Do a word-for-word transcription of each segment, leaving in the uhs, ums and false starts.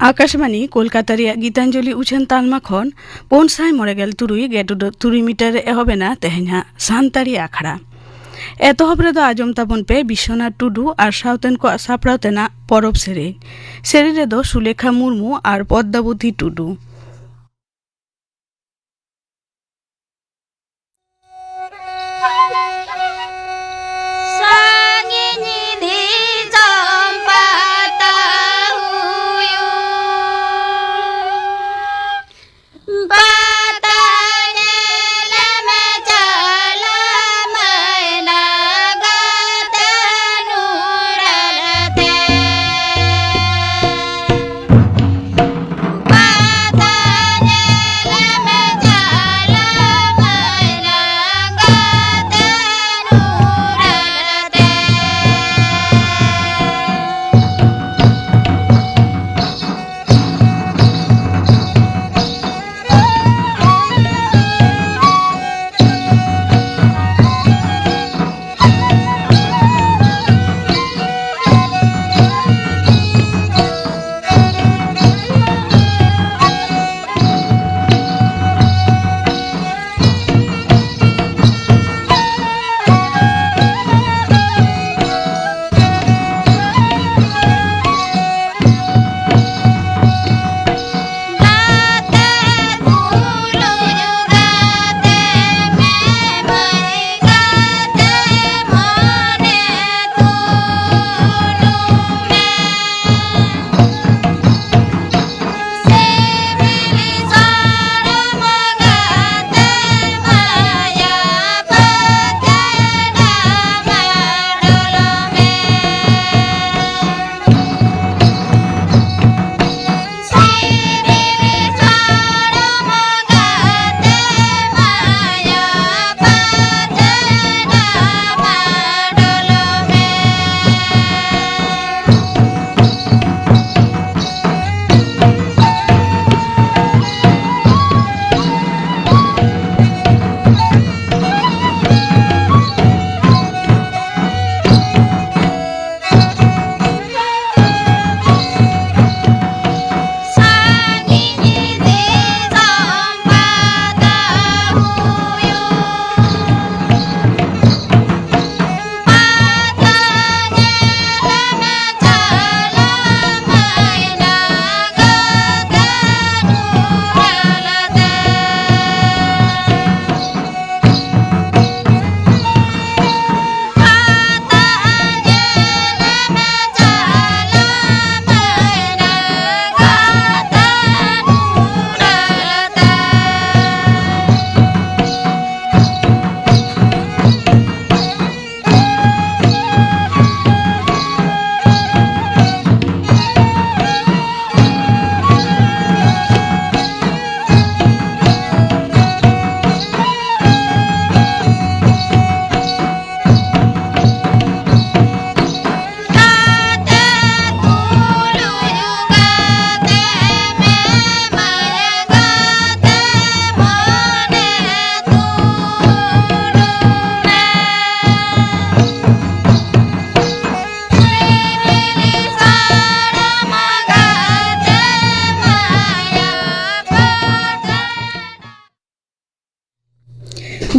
ᱟᱠᱟᱥᱵᱟᱱᱤ ᱠᱳᱞᱠᱟᱛᱟ ᱨᱮᱭᱟᱜ ᱜᱤᱛᱟᱧᱡᱚᱞᱤ ᱩᱪᱷᱟᱹᱱ ᱛᱟᱞᱢᱟ ᱠᱷᱚᱱ ᱯᱩᱱ ᱥᱟᱭ ᱢᱚᱬᱮ ᱜᱮᱞ ᱛᱩᱨᱩᱭ ᱜᱮᱴ ᱩᱰᱟᱹᱜ ᱛᱩᱨᱩᱭ ᱢᱤᱴᱟᱨ ᱨᱮ ᱮᱦᱚᱵ ᱮᱱᱟ ᱛᱮᱦᱮᱧᱟᱜ ᱥᱟᱱᱛᱟᱲᱤ ᱟᱠᱷᱲᱟ᱾ ᱮᱛᱚᱦᱚᱵ ᱨᱮᱫᱚ ᱟᱸᱡᱚᱢ ᱛᱟᱵᱚᱱ ᱯᱮ ᱵᱤᱥᱥᱚᱱᱟᱛᱷ ᱴᱩᱰᱩ ᱟᱨ ᱥᱟᱶᱛᱮᱱ ᱠᱚᱣᱟᱜ ᱥᱟᱯᱲᱟᱣ ᱛᱮᱱᱟᱜ ᱯᱚᱨᱚᱵᱽ ᱥᱮᱨᱮᱧ᱾ ᱥᱮᱨᱮᱧ ᱨᱮᱫᱚ ᱥᱩᱞᱮᱠᱷᱟ ᱢᱩᱨᱢᱩ ᱟᱨ ᱯᱚᱫᱽᱫᱟᱵᱚᱛᱤ ᱴᱩᱰᱩ᱾ ᱥᱟᱺᱜᱤᱧ ᱫᱤᱥᱚᱢ ᱯᱟᱛᱟ ᱦᱩᱭᱩᱜ, ᱯᱟᱛᱟ ᱧᱮᱞᱮᱢ ᱪᱟᱞᱟᱣ ᱢᱟᱭᱱᱟ ᱜᱟᱛᱮ ᱱᱩᱨᱟᱞ ᱛᱮ᱾ ᱯᱟᱛᱟ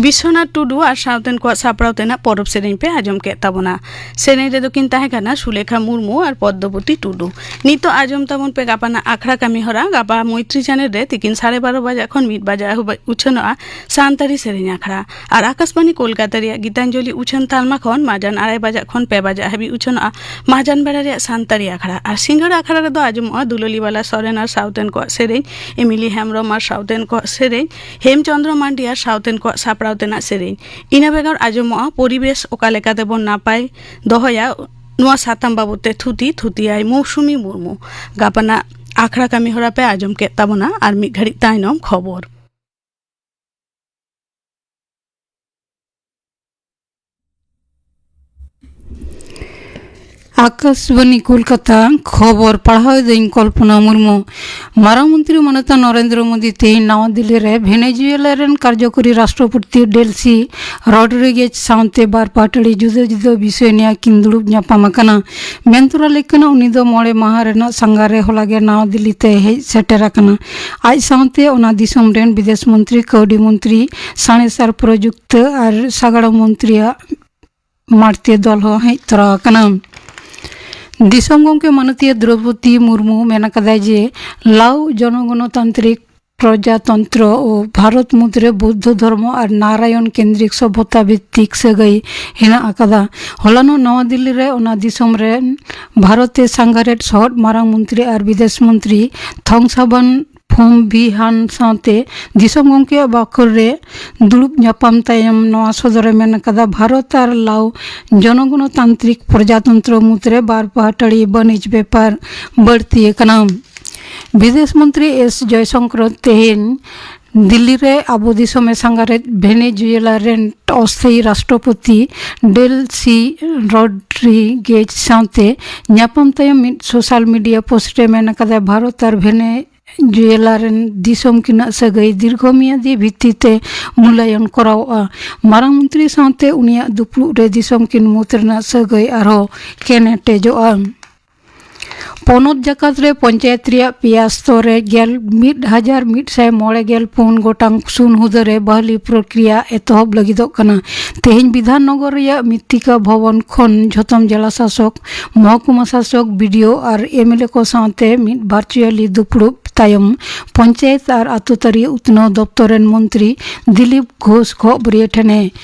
ᱵᱤᱥᱥᱚᱱᱟᱛᱷ ᱴᱩᱰᱩ ᱟᱨ ᱥᱟᱶᱛᱮᱱ ᱠᱚᱣᱟᱜ ᱥᱟᱯᱲᱟᱣ ᱛᱮᱱᱟᱜ ᱯᱚᱨᱚᱵᱽ ᱥᱮᱨᱮᱧ ᱯᱮ ᱟᱸᱡᱚᱢ ᱠᱮᱫ ᱛᱟᱵᱚᱱᱟ᱾ ᱥᱮᱨᱮᱧ ᱨᱮᱫᱚ ᱠᱤᱱ ᱛᱟᱦᱮᱸ ᱠᱟᱱᱟ ᱥᱩᱞᱮᱠᱷᱟ ᱢᱩᱨᱢᱩ ᱟᱨ ᱯᱚᱫᱽᱫᱚᱵᱚᱛᱤ ᱴᱩᱰᱩ᱾ ᱱᱤᱛᱚᱜ ᱟᱸᱡᱚᱢ ᱛᱟᱵᱚᱱ ᱯᱮ ᱜᱟᱯᱟᱱᱟᱜ ᱟᱠᱷᱲᱟ ᱠᱟᱹᱢᱤ ᱦᱚᱨᱟ᱾ ᱜᱟᱯᱟ ᱢᱚᱭᱛᱨᱤ ᱪᱮᱱᱮᱞ ᱨᱮ ᱛᱤᱠᱤᱱ ᱥᱟᱲᱮ ᱵᱟᱨᱚ ᱵᱟᱡᱟᱜ ᱠᱷᱚᱱ ᱢᱤᱫ ᱵᱟᱡᱟᱜ ᱦᱟᱹᱵᱤᱡ ᱩᱪᱷᱟᱹᱱᱚᱜᱼᱟ ᱥᱟᱱᱛᱟᱲᱤ ᱥᱮᱨᱮᱧ ᱟᱠᱷᱲᱟ᱾ ᱟᱨ ᱟᱠᱟᱥᱵᱟᱱᱤ ᱠᱳᱞᱠᱟᱛᱟ ᱨᱮᱭᱟᱜ ᱜᱤᱛᱟᱧᱡᱚᱞᱤ ᱩᱪᱷᱟᱹᱱ ᱛᱟᱞᱢᱟ ᱠᱷᱚᱱ ᱢᱟᱡᱟᱱ ᱟᱲᱟᱭ ᱵᱟᱡᱟᱜ ᱠᱷᱚᱱ ᱯᱮ ᱵᱟᱡᱟᱜ ᱦᱟᱹᱵᱤᱡ ᱩᱪᱷᱟᱹᱱᱚᱜᱼᱟ ᱢᱟᱡᱟᱱ ᱵᱮᱲᱟ ᱨᱮᱭᱟᱜ ᱥᱟᱱᱛᱟᱲᱤ ᱟᱠᱷᱲᱟ᱾ ᱟᱨ ᱥᱤᱸᱜᱟᱹᱲ ᱟᱠᱷᱲᱟ ᱨᱮᱫᱚ ᱟᱸᱡᱚᱢᱚᱜᱼᱟ ᱫᱩᱞᱟᱹᱞᱤ ᱵᱟᱞᱟ ᱥᱚᱨᱮᱱ ᱟᱨ ᱥᱟᱶᱛᱮᱱ ᱠᱚᱣᱟᱜ ᱥᱮᱨᱮᱧ, ᱮᱢᱤᱞᱤ ᱦᱮᱢᱵᱨᱚᱢ ᱟᱨ ᱥᱟᱶᱛᱮᱱ ᱠᱚᱣᱟᱜ ᱥᱮᱨᱮᱧ, ᱦᱮᱢᱪᱚᱸᱫᱽᱨᱚ ᱢᱟᱱᱰᱤ ᱟᱨ ᱥᱟᱶᱛᱮᱱ ᱠᱚᱣᱟᱜ ᱥᱟᱯᱲᱟᱣ ᱛᱮᱱᱟᱜ ᱥᱮᱨᱮᱧ᱾ ᱤᱱᱟᱹ ᱵᱮᱜᱚᱨ ᱟᱸᱡᱚᱢᱚᱜᱼᱟ ᱯᱚᱨᱤᱵᱮᱥ ᱚᱠᱟ ᱞᱮᱠᱟ ᱛᱮᱵᱚᱱ ᱱᱟᱯᱟᱭ ᱫᱚᱦᱚᱭᱟ, ᱱᱚᱣᱟ ᱥᱟᱛᱟᱢ ᱵᱟᱵᱚᱛ ᱛᱮ ᱛᱷᱩᱛᱤ, ᱛᱷᱩᱛᱤᱭᱟᱭ ᱢᱳᱣᱥᱩᱢᱤ ᱢᱩᱨᱢᱩ᱾ ᱜᱟᱯᱟᱱᱟᱜ ᱟᱠᱷᱲᱟ ᱠᱟᱹᱢᱤ ᱦᱚᱨᱟ ᱯᱮ ᱟᱸᱡᱚᱢ ᱠᱮᱫ ᱛᱟᱵᱚᱱᱟ᱾ ᱟᱨ ᱢᱤᱫ ᱜᱷᱟᱹᱲᱤᱡ ᱛᱟᱭᱱᱚᱢ ᱠᱷᱚᱵᱚᱨ᱾ ᱟᱠᱟᱥᱵᱟᱱᱤ ᱠᱳᱞᱠᱟᱛᱟ, ᱠᱷᱚᱵᱚᱨ ᱯᱟᱲᱦᱟᱣ ᱮᱫᱟᱹᱧ ᱠᱚᱞᱯᱚᱱᱟ ᱢᱩᱨᱢᱩ᱾ ᱢᱟᱨᱟᱝ ᱢᱚᱱᱛᱨᱤ ᱢᱟᱱᱚᱛᱟᱱ ᱱᱚᱨᱮᱱᱫᱨᱚ ᱢᱳᱫᱤ ᱛᱮᱦᱮᱧ ᱱᱟᱣᱟ ᱫᱤᱞᱞᱤ ᱨᱮ ᱵᱷᱮᱱᱮᱡᱩᱭᱮᱞᱟ ᱨᱮᱱ ᱠᱟᱨᱡᱚᱠᱚᱨᱤ ᱨᱟᱥᱴᱨᱚᱯᱚᱛᱤ ᱰᱮᱞᱥᱤ ᱨᱚᱰᱨᱤᱜᱮᱡᱽ ᱥᱟᱶᱛᱮ ᱵᱟᱨ ᱯᱟᱦᱴᱟᱲᱤ ᱡᱩᱫᱟᱹ ᱡᱩᱫᱟᱹ ᱵᱤᱥᱚᱭ ᱱᱤᱭᱮ ᱠᱤᱱ ᱫᱩᱲᱩᱵ ᱧᱟᱯᱟᱢ ᱟᱠᱟᱱᱟ᱾ ᱢᱮᱱ ᱛᱚᱨᱟ ᱞᱮᱠ ᱠᱟᱱᱟ, ᱩᱱᱤ ᱫᱚ ᱢᱚᱬᱮ ᱢᱟᱦᱟ ᱨᱮᱱᱟᱜ ᱥᱟᱸᱜᱷᱟᱨ ᱨᱮ ᱦᱚᱞᱟ ᱜᱮ ᱱᱟᱣᱟ ᱫᱤᱞᱞᱤ ᱛᱮ ᱦᱮᱡ ᱥᱮᱴᱮᱨ ᱟᱠᱟᱱᱟ᱾ ᱟᱡ ᱥᱟᱶᱛᱮ ᱚᱱᱟ ᱫᱤᱥᱚᱢ ᱨᱮᱱ ᱵᱤᱫᱮᱥ ᱢᱚᱱᱛᱨᱤ, ᱠᱟᱹᱣᱰᱤ ᱢᱚᱱᱛᱨᱤ, ᱥᱟᱬᱮᱥ ᱟᱨ ᱯᱨᱚᱡᱩᱠᱛᱤ ᱟᱨ ᱥᱟᱜᱟᱲᱚᱢ ᱢᱚᱱᱛᱨᱤᱭᱟᱜ ᱢᱟᱬᱛᱮ ᱫᱚᱞ ᱦᱚᱸ ᱦᱮᱡ ᱛᱚᱨᱟ ᱟᱠᱟᱱᱟ᱾ ᱫᱤᱥᱚᱢ ᱜᱚᱢᱠᱮ ᱢᱟᱱᱚᱛᱤᱭᱟᱹ ᱫᱨᱚᱣᱯᱚᱫᱤ ᱢᱩᱨᱢᱩ ᱢᱮᱱ ᱟᱠᱟᱫᱟᱭ ᱡᱮ ᱞᱟᱣ ᱡᱚᱱᱚᱜᱚᱱᱚᱛᱟᱱᱛᱨᱤᱠ ᱯᱨᱚᱡᱟᱛᱚᱱᱛᱨᱚ ᱚ ᱵᱷᱟᱨᱚᱛ ᱢᱩᱫᱽᱨᱮ ᱵᱩᱫᱽᱫᱷᱚ ᱫᱷᱚᱨᱢᱚ ᱟᱨ ᱱᱟᱨᱟᱭᱚᱱ ᱠᱮᱱᱫᱨᱤᱠ ᱥᱚᱵᱷᱚᱛᱟ ᱵᱷᱤᱛᱛᱤᱠ ᱥᱟᱹᱜᱟᱹᱭ ᱦᱮᱱᱟᱜ ᱟᱠᱟᱫᱟ᱾ ᱦᱚᱞᱟᱱᱚᱜ ᱱᱟᱣᱟ ᱫᱤᱞᱞᱤ ᱨᱮ ᱚᱱᱟ ᱫᱤᱥᱚᱢ ᱨᱮᱱ ᱵᱷᱟᱨᱚᱛ ᱮ ᱥᱟᱸᱜᱷᱟᱨᱮᱫ ᱥᱚᱦᱚᱫ ᱢᱟᱨᱟᱝ ᱢᱚᱱᱛᱨᱤ ᱟᱨ ᱵᱤᱫᱮᱥ ᱢᱚᱱᱛᱨᱤ ᱛᱷᱚᱝᱥᱟᱵᱟᱱ ᱯᱷᱳᱢᱵᱤᱦᱟᱱ ᱥᱟᱶᱛᱮ ᱫᱤᱥᱚᱢ ᱜᱚᱢᱠᱮᱭᱟᱜ ᱵᱟᱠᱷᱳᱞ ᱨᱮ ᱫᱩᱲᱩᱵ ᱧᱟᱯᱟᱢ ᱛᱟᱭᱚᱢ ᱱᱚᱣᱟ ᱥᱚᱫᱚᱨᱮ ᱢᱮᱱ ᱟᱠᱟᱫᱟ, ᱵᱷᱟᱨᱚᱛ ᱟᱨ ᱞᱟᱣ ᱡᱚᱱᱚᱜᱚᱱᱚᱛᱟᱱᱛᱨᱤᱠ ᱯᱨᱚᱡᱟᱛᱚᱱᱛᱨᱚ ᱢᱩᱫᱽᱨᱮ ᱵᱟᱨ ᱯᱟᱦᱴᱟᱲᱤ ᱵᱟᱹᱱᱤᱡᱽ ᱵᱮᱯᱟᱨ ᱵᱟᱹᱲᱛᱤ ᱟᱠᱟᱱᱟ᱾ ᱵᱤᱫᱮᱥ ᱢᱚᱱᱛᱨᱤ ᱮᱥ ᱡᱚᱭᱥᱚᱝᱠᱚᱨ ᱛᱮᱦᱮᱧ ᱫᱤᱞᱞᱤ ᱨᱮ ᱟᱵᱚ ᱫᱤᱥᱚᱢᱮ ᱥᱟᱸᱜᱷᱟᱨᱮᱫ ᱵᱷᱮᱱᱮᱡᱩᱭᱮᱞᱟ ᱨᱮᱱ ᱚᱥᱛᱷᱟᱭᱤ ᱨᱟᱥᱴᱨᱚᱯᱚᱛᱤ ᱰᱮᱞᱥᱤ ᱨᱚᱰᱨᱤᱜᱮᱡᱽ ᱥᱟᱶᱛᱮ ᱧᱟᱯᱟᱢ ᱛᱟᱭᱚᱢ ᱢᱤᱫ ᱥᱳᱥᱟᱞ ᱢᱤᱰᱤᱭᱟ ᱯᱳᱥᱴ ᱨᱮ ᱢᱮᱱ ᱟᱠᱟᱫᱟ, ᱵᱷᱟᱨᱚᱛ ᱟᱨ ᱵᱷᱮᱱᱮᱡᱩᱭᱮᱞᱟ ᱨᱮᱱ ᱫᱤᱥᱚᱢ ᱠᱤᱱᱟᱜ ᱥᱟᱹᱜᱟᱹᱭ ᱫᱤᱨᱜᱷᱚ ᱢᱮᱭᱟᱫᱤ ᱵᱷᱤᱛᱛᱤ ᱛᱮ ᱢᱩᱞᱟᱭᱚᱱ ᱠᱚᱨᱟᱣᱚᱜᱼᱟ᱾ ᱢᱟᱨᱟᱝ ᱢᱚᱱᱛᱨᱤ ᱥᱟᱶᱛᱮ ᱩᱱᱤᱭᱟᱜ ᱫᱩᱯᱲᱩᱵ ᱨᱮ ᱫᱤᱥᱚᱢ ᱠᱤᱱ ᱢᱩᱫᱽ ᱨᱮᱱᱟᱜ ᱥᱟᱹᱜᱟᱹᱭ ᱟᱨᱦᱚᱸ ᱠᱮᱱᱮᱴᱮᱡᱚᱜᱼᱟ᱾ ᱯᱚᱱᱚᱛ ᱡᱟᱠᱟᱛ ᱨᱮ ᱯᱚᱧᱪᱟᱭᱮᱛ ᱨᱮᱭᱟᱜ ᱯᱮᱭᱟ ᱥᱛᱚᱨ ᱨᱮ ᱜᱮᱞ ᱢᱤᱫ ᱦᱟᱡᱟᱨ ᱢᱤᱫ ᱥᱟᱭ ᱢᱚᱬᱮ ᱜᱮᱞ ᱯᱩᱱ ᱜᱚᱴᱟᱝ ᱥᱩᱱ ᱦᱩᱫᱟᱹ ᱨᱮ ᱵᱟᱦᱟᱞᱤ ᱯᱨᱚᱠᱨᱤᱭᱟ ᱮᱛᱚᱦᱚᱵ ᱞᱟᱹᱜᱤᱫᱚᱜ ᱠᱟᱱᱟ᱾ ᱛᱮᱦᱮᱧ ᱵᱤᱫᱷᱟᱱ ᱱᱚᱜᱚᱨ ᱨᱮᱭᱟᱜ ᱢᱤᱛᱛᱤᱠᱟ ᱵᱷᱚᱵᱚᱱ ᱠᱷᱚᱱ ᱡᱷᱚᱛᱚᱢ ᱡᱮᱞᱟ ᱥᱟᱥᱚᱠ, ᱢᱚᱦᱠᱩᱢᱟ ᱥᱟᱥᱚᱠ, ᱵᱤᱰᱤᱳ ᱟᱨ ᱮᱢᱮᱞᱮ ᱠᱚ ᱥᱟᱶᱛᱮ ᱢᱤᱫ ᱵᱷᱟᱨᱪᱩᱭᱟᱞᱤ ᱫᱩᱯᱲᱩᱵ ᱛᱟᱭᱚᱢ ᱯᱚᱧᱪᱟᱭᱮᱛ ᱟᱨ ᱟᱹᱛᱩ ᱛᱟᱹᱨᱤ ᱩᱛᱱᱟᱹᱣ ᱫᱚᱯᱛᱚᱨ ᱨᱮᱱ ᱢᱚᱱᱛᱨᱤ ᱫᱤᱞᱤᱯ ᱜᱷᱳᱥ ᱠᱷᱚᱵᱚᱨᱤᱭᱟᱹ ᱴᱷᱮᱱᱮ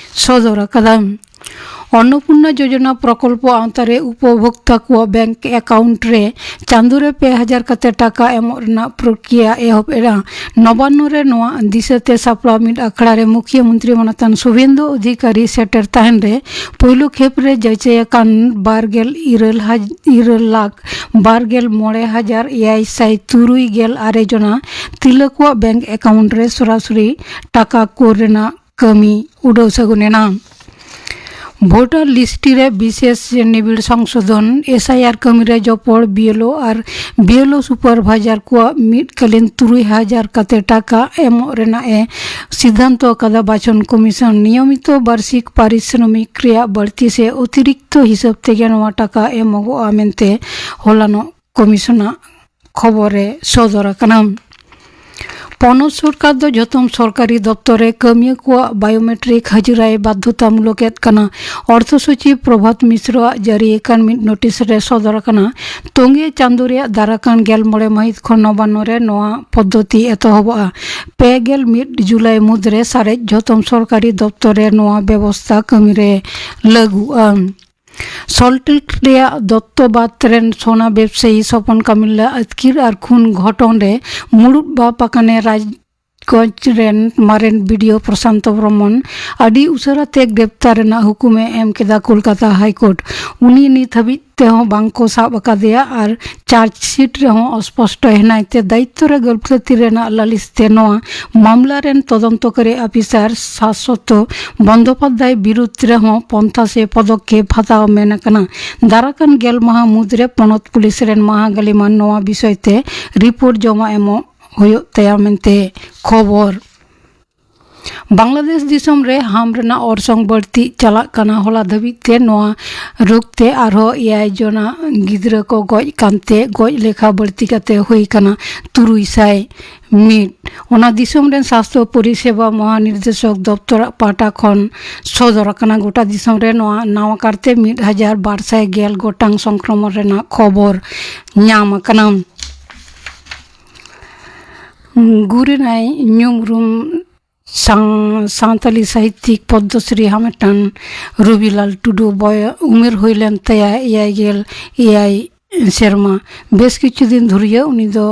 ᱥᱚᱫᱚᱨ ᱟᱠᱟᱫᱟ᱾ ᱚᱱᱱᱚᱯᱩᱨᱱᱟ ᱡᱳᱡᱚᱱᱟ ᱯᱨᱚᱠᱚᱞᱯᱚ ᱟᱣᱛᱟ ᱨᱮ ᱩᱯᱚᱵᱷᱳᱠᱛᱟ ᱠᱚᱣᱟᱜ ᱵᱮᱝᱠ ᱮᱠᱟᱣᱩᱱᱴ ᱨᱮ ᱪᱟᱸᱫᱳ ᱨᱮ ᱯᱮ ᱦᱟᱡᱟᱨ ᱠᱟᱛᱮ ᱴᱟᱠᱟ ᱮᱢᱚᱜ ᱨᱮᱱᱟᱜ ᱯᱨᱚᱠᱨᱤᱭᱟ ᱮᱦᱚᱵ ᱮᱱᱟ᱾ ᱱᱚᱵᱟᱱᱱᱚ ᱨᱮ ᱱᱚᱣᱟ ᱫᱤᱥᱟᱹ ᱛᱮ ᱥᱟᱯᱲᱟᱣ ᱢᱤᱫ ᱟᱠᱷᱲᱟ ᱨᱮ ᱢᱩᱠᱷᱭᱟᱹ ᱢᱚᱱᱛᱨᱤ ᱢᱟᱱᱚᱛᱟᱱ ᱥᱩᱵᱷᱮᱱᱫᱩ ᱚᱫᱷᱤᱠᱟᱨᱤ ᱥᱮᱴᱮᱨ ᱛᱟᱦᱮᱱ ᱨᱮ ᱯᱳᱭᱞᱳ ᱠᱷᱮᱯ ᱨᱮ ᱡᱟᱪᱟᱭ ᱟᱠᱟᱱ ᱵᱟᱨ ᱜᱮᱞ ᱤᱨᱟᱹᱞ ᱦᱟᱡ-, ᱤᱨᱟᱹᱞ ᱞᱟᱠᱷ ᱵᱟᱨ ᱜᱮᱞ ᱢᱚᱬᱮ ᱦᱟᱡᱟᱨ ᱮᱭᱟᱭ ᱥᱟᱭ ᱛᱩᱨᱩᱭ ᱜᱮᱞ ᱟᱨᱮ ᱡᱚᱱᱟ ᱛᱤᱨᱞᱟᱹ ᱠᱚᱣᱟᱜ ᱵᱮᱝᱠ ᱮᱠᱟᱣᱩᱱᱴ ᱨᱮ ᱥᱚᱨᱟᱥᱚᱨᱤ ᱴᱟᱠᱟ ᱠᱳᱞ ᱨᱮᱱᱟᱜ ᱠᱟᱹᱢᱤ ᱩᱰᱟᱹᱣ ᱥᱟᱹᱜᱩᱱ ᱮᱱᱟ᱾ ᱵᱷᱳᱴᱟᱨ ᱞᱤᱥᱴ ᱨᱮ ᱵᱤᱥᱮᱥ ᱱᱤᱵᱤᱲ ᱥᱚᱝᱥᱳᱫᱷᱚᱱ, ᱮᱥ ᱟᱭ ᱟᱨ ᱠᱟᱹᱢᱤ ᱨᱮ ᱡᱚᱯᱚᱲ ᱵᱤ ᱮᱞ ᱳ ᱟᱨ ᱵᱤ ᱮᱞ ᱳ ᱥᱩᱯᱟᱨᱵᱷᱟᱭᱡᱟᱨ ᱠᱚᱣᱟᱜ ᱢᱤᱫ ᱠᱟᱞᱤᱱ ᱛᱩᱨᱩᱭ ᱦᱟᱡᱟᱨ ᱠᱟᱛᱮ ᱴᱟᱠᱟ ᱮᱢᱚᱜ ᱨᱮᱱᱟᱜ ᱮ ᱥᱤᱫᱷᱟᱱᱛᱚ ᱟᱠᱟᱫᱟ ᱵᱟᱪᱷᱚᱱ ᱠᱚᱢᱤᱥᱚᱱ᱾ ᱱᱤᱭᱚᱢᱤᱛᱚ ᱵᱟᱨᱥᱤᱠ ᱯᱟᱨᱤᱥᱨᱚᱢᱤᱠ ᱨᱮᱭᱟᱜ ᱵᱟᱹᱲᱛᱤ ᱥᱮ ᱚᱛᱤᱨᱤᱠᱛᱚ ᱦᱤᱥᱟᱹᱵ ᱛᱮᱜᱮ ᱱᱚᱣᱟ ᱴᱟᱠᱟ ᱮᱢᱚᱜᱚᱜᱼᱟ ᱢᱮᱱᱛᱮ ᱦᱚᱞᱟᱱᱚᱜ ᱠᱚᱢᱤᱥᱚᱱᱟᱜ ᱠᱷᱚᱵᱚᱨ ᱨᱮ ᱥᱚᱫᱚᱨ ᱟᱠᱟᱱᱟ᱾ ᱯᱚᱱᱚᱛ ᱥᱚᱨᱠᱟᱨ ᱫᱚ ᱡᱚᱛᱚᱢ ᱥᱚᱨᱠᱟᱨᱤ ᱫᱚᱯᱛᱚᱨ ᱨᱮ ᱠᱟᱹᱢᱤᱭᱟᱹ ᱠᱚᱣᱟᱜ ᱵᱟᱭᱳᱢᱮᱴᱨᱤᱠ ᱦᱟᱹᱡᱤᱨᱟᱭ ᱵᱟᱫᱽᱫᱷᱚᱛᱟᱢᱩᱞᱚᱠ ᱮᱫ ᱠᱟᱱᱟ᱾ ᱚᱨᱛᱷᱚ ᱥᱚᱪᱤᱵᱽ ᱯᱨᱚᱵᱷᱟᱛ ᱢᱤᱥᱨᱚᱣᱟᱜ ᱡᱟᱹᱨᱤ ᱟᱠᱟᱱ ᱢᱤᱫ ᱱᱳᱴᱤᱥ ᱨᱮ ᱥᱚᱫᱚᱨ ᱟᱠᱟᱱᱟ, ᱛᱚᱝᱜᱮ ᱪᱟᱸᱫᱳ ᱨᱮᱭᱟᱜ ᱫᱟᱨᱟᱠᱟᱱ ᱜᱮᱞ ᱢᱚᱬᱮ ᱢᱟᱹᱦᱤᱛ ᱠᱷᱚᱱ ᱱᱚᱵᱟᱱᱱᱚ ᱨᱮ ᱱᱚᱣᱟ ᱯᱚᱫᱽᱫᱷᱚᱛᱤ ᱮᱛᱚᱦᱚᱵᱚᱜᱼᱟ᱾ ᱯᱮ ᱜᱮᱞ ᱢᱤᱫ ᱡᱩᱞᱟᱭ ᱢᱩᱫᱽᱨᱮ ᱥᱟᱨᱮᱡ ᱡᱚᱛᱚᱢ ᱥᱚᱨᱠᱟᱨᱤ ᱫᱚᱯᱛᱚᱨ ᱨᱮ ᱱᱚᱣᱟ ᱵᱮᱵᱚᱥᱛᱟ ᱠᱟᱹᱢᱤ ᱨᱮ ᱞᱟᱹᱜᱩᱜᱼᱟ᱾ ᱥᱚᱞᱴᱞᱮᱠ ᱨᱮᱭᱟᱜ ᱫᱚᱛᱛᱚᱵᱟᱫᱽ ᱨᱮᱱ ᱥᱳᱱᱟ ᱵᱮᱵᱥᱟᱭᱤ ᱥᱚᱯᱚᱱ ᱠᱟᱢᱤᱞᱞᱟ ᱟᱹᱛᱠᱤᱨ ᱟᱨ ᱠᱷᱩᱱ ᱜᱷᱚᱴᱚᱱ ᱨᱮ ᱢᱩᱲᱩᱫ ᱵᱟᱯ ᱟᱠᱟᱱᱮ ᱨᱟᱡᱽᱜᱚᱸᱡᱽ ᱨᱮᱱ ᱢᱟᱨᱮᱱ ᱵᱤ ᱰᱤ ᱳ ᱯᱨᱚᱥᱟᱱᱛᱚ ᱵᱨᱚᱢᱚᱱ ᱟᱹᱰᱤ ᱩᱥᱟᱹᱨᱟ ᱛᱮ ᱜᱨᱮᱯᱛᱟᱨ ᱨᱮᱱᱟᱜ ᱦᱩᱠᱩᱢᱮ ᱮᱢ ᱠᱮᱫᱟ ᱠᱳᱞᱠᱟᱛᱟ ᱦᱟᱭ ᱠᱳᱨᱴ᱾ ᱩᱱᱤ ᱱᱤᱛ ᱦᱟᱹᱵᱤᱡ ᱛᱮᱦᱚᱸ ᱵᱟᱝ ᱠᱚ ᱥᱟᱵ ᱟᱠᱟᱫᱮᱭᱟ ᱟᱨ ᱪᱟᱨᱡᱽᱥᱤᱴ ᱨᱮᱦᱚᱸ ᱚᱥᱯᱚᱥᱴᱚ ᱦᱮᱱᱟᱭ ᱛᱮ ᱫᱟᱭᱤᱛᱛᱚ ᱨᱮ ᱜᱟᱹᱯᱷᱞᱟᱹᱛᱤ ᱨᱮᱱᱟᱜ ᱞᱟᱹᱞᱤᱥ ᱛᱮ ᱱᱚᱣᱟ ᱢᱟᱢᱞᱟ ᱨᱮᱱ ᱛᱚᱫᱚᱱᱛᱚᱠᱟᱨᱤ ᱟᱯᱷᱤᱥᱟᱨ ᱥᱟᱥᱚᱛᱚ ᱵᱚᱱᱫᱳᱯᱟᱫᱽᱫᱷᱟᱭ ᱵᱤᱨᱩᱫᱽ ᱨᱮᱦᱚᱸ ᱯᱚᱱᱛᱷᱟ ᱥᱮ ᱯᱚᱫᱚᱠᱷᱮᱯ ᱦᱟᱛᱟᱣ ᱢᱮᱱ ᱟᱠᱟᱱᱟ᱾ ᱫᱟᱨᱟᱠᱟᱱ ᱜᱮᱞ ᱢᱟᱦᱟ ᱢᱩᱫᱽᱨᱮ ᱯᱚᱱᱚᱛ ᱯᱩᱞᱤᱥ ᱨᱮᱱ ᱢᱟᱦᱟ ᱜᱟᱹᱞᱤᱢᱟᱱ ᱱᱚᱣᱟ ᱵᱤᱥᱚᱭ ᱛᱮ ᱨᱤᱯᱳᱨᱴ ᱡᱚᱢᱟ ᱮᱢᱚᱜ ᱦᱩᱭᱩᱜ ᱛᱟᱭᱟ ᱢᱮᱱᱛᱮ ᱠᱷᱚᱵᱚᱨ᱾ ᱵᱟᱝᱞᱟᱫᱮᱥ ᱫᱤᱥᱚᱢ ᱨᱮ ᱦᱟᱢ ᱨᱮᱱᱟᱜ ᱚᱨᱥᱚᱝ ᱵᱟᱹᱲᱛᱤ ᱪᱟᱞᱟᱜ ᱠᱟᱱᱟ᱾ ᱦᱚᱞᱟ ᱫᱷᱟᱹᱵᱤᱡ ᱛᱮ ᱱᱚᱣᱟ ᱨᱳᱜᱽ ᱛᱮ ᱟᱨᱦᱚᱸ ᱮᱭᱟᱭ ᱡᱚᱱᱟ ᱜᱤᱫᱽᱨᱟᱹ ᱠᱚ ᱜᱚᱡ ᱠᱟᱱᱛᱮ, ᱜᱚᱡ ᱞᱮᱠᱷᱟ ᱵᱟᱹᱲᱛᱤ ᱠᱟᱛᱮ ᱦᱩᱭ ᱠᱟᱱᱟ ᱛᱩᱨᱩᱭ ᱥᱟᱭ ᱢᱤᱫ᱾ ᱚᱱᱟ ᱫᱤᱥᱚᱢ ᱨᱮᱱ ᱥᱟᱥᱛᱷᱚ ᱯᱚᱨᱤᱥᱮᱵᱟ ᱢᱚᱦᱟᱱᱤᱨᱫᱮᱥᱚᱠ ᱫᱚᱯᱛᱚᱨᱟᱜ ᱯᱟᱦᱴᱟ ᱠᱷᱚᱱ ᱥᱚᱫᱚᱨ ᱟᱠᱟᱱᱟ᱾ ᱜᱚᱴᱟ ᱫᱤᱥᱚᱢ ᱨᱮ ᱱᱚᱣᱟ ᱱᱟᱣᱟ ᱠᱟᱨᱛᱮ ᱢᱤᱫ ᱦᱟᱡᱟᱨ ᱵᱟᱨ ᱥᱟᱭ ᱜᱮᱞ ᱜᱚᱴᱟᱝ ᱥᱚᱝᱠᱨᱚᱢᱚᱱ ᱨᱮᱱᱟᱜ ᱠᱷᱚᱵᱚᱨ ᱧᱟᱢ ᱟᱠᱟᱱᱟ᱾ ᱜᱩᱨᱤᱱᱟᱭ ᱧᱩᱢ ᱩᱨᱩᱢ ᱥᱟᱶ-, ᱥᱟᱱᱛᱟᱞᱤ ᱥᱟᱦᱤᱛᱭᱤᱠ ᱯᱚᱫᱽᱢᱚᱥᱨᱤ ᱦᱟᱢᱮᱴᱟᱱ ᱨᱚᱵᱤᱞᱟᱞ ᱴᱩᱰᱩ ᱵᱚᱭ-, ᱩᱢᱮᱨ ᱦᱩᱭ ᱞᱮᱱ ᱛᱟᱭᱟ ᱮᱭᱟᱭ ᱜᱮᱞ ᱮᱭᱟᱭ ᱥᱮᱨᱢᱟ᱾ ᱵᱮᱥ ᱠᱤᱪᱷᱩ ᱫᱤᱱ ᱫᱷᱩᱨᱤᱭᱟᱹ ᱩᱱᱤ ᱫᱚ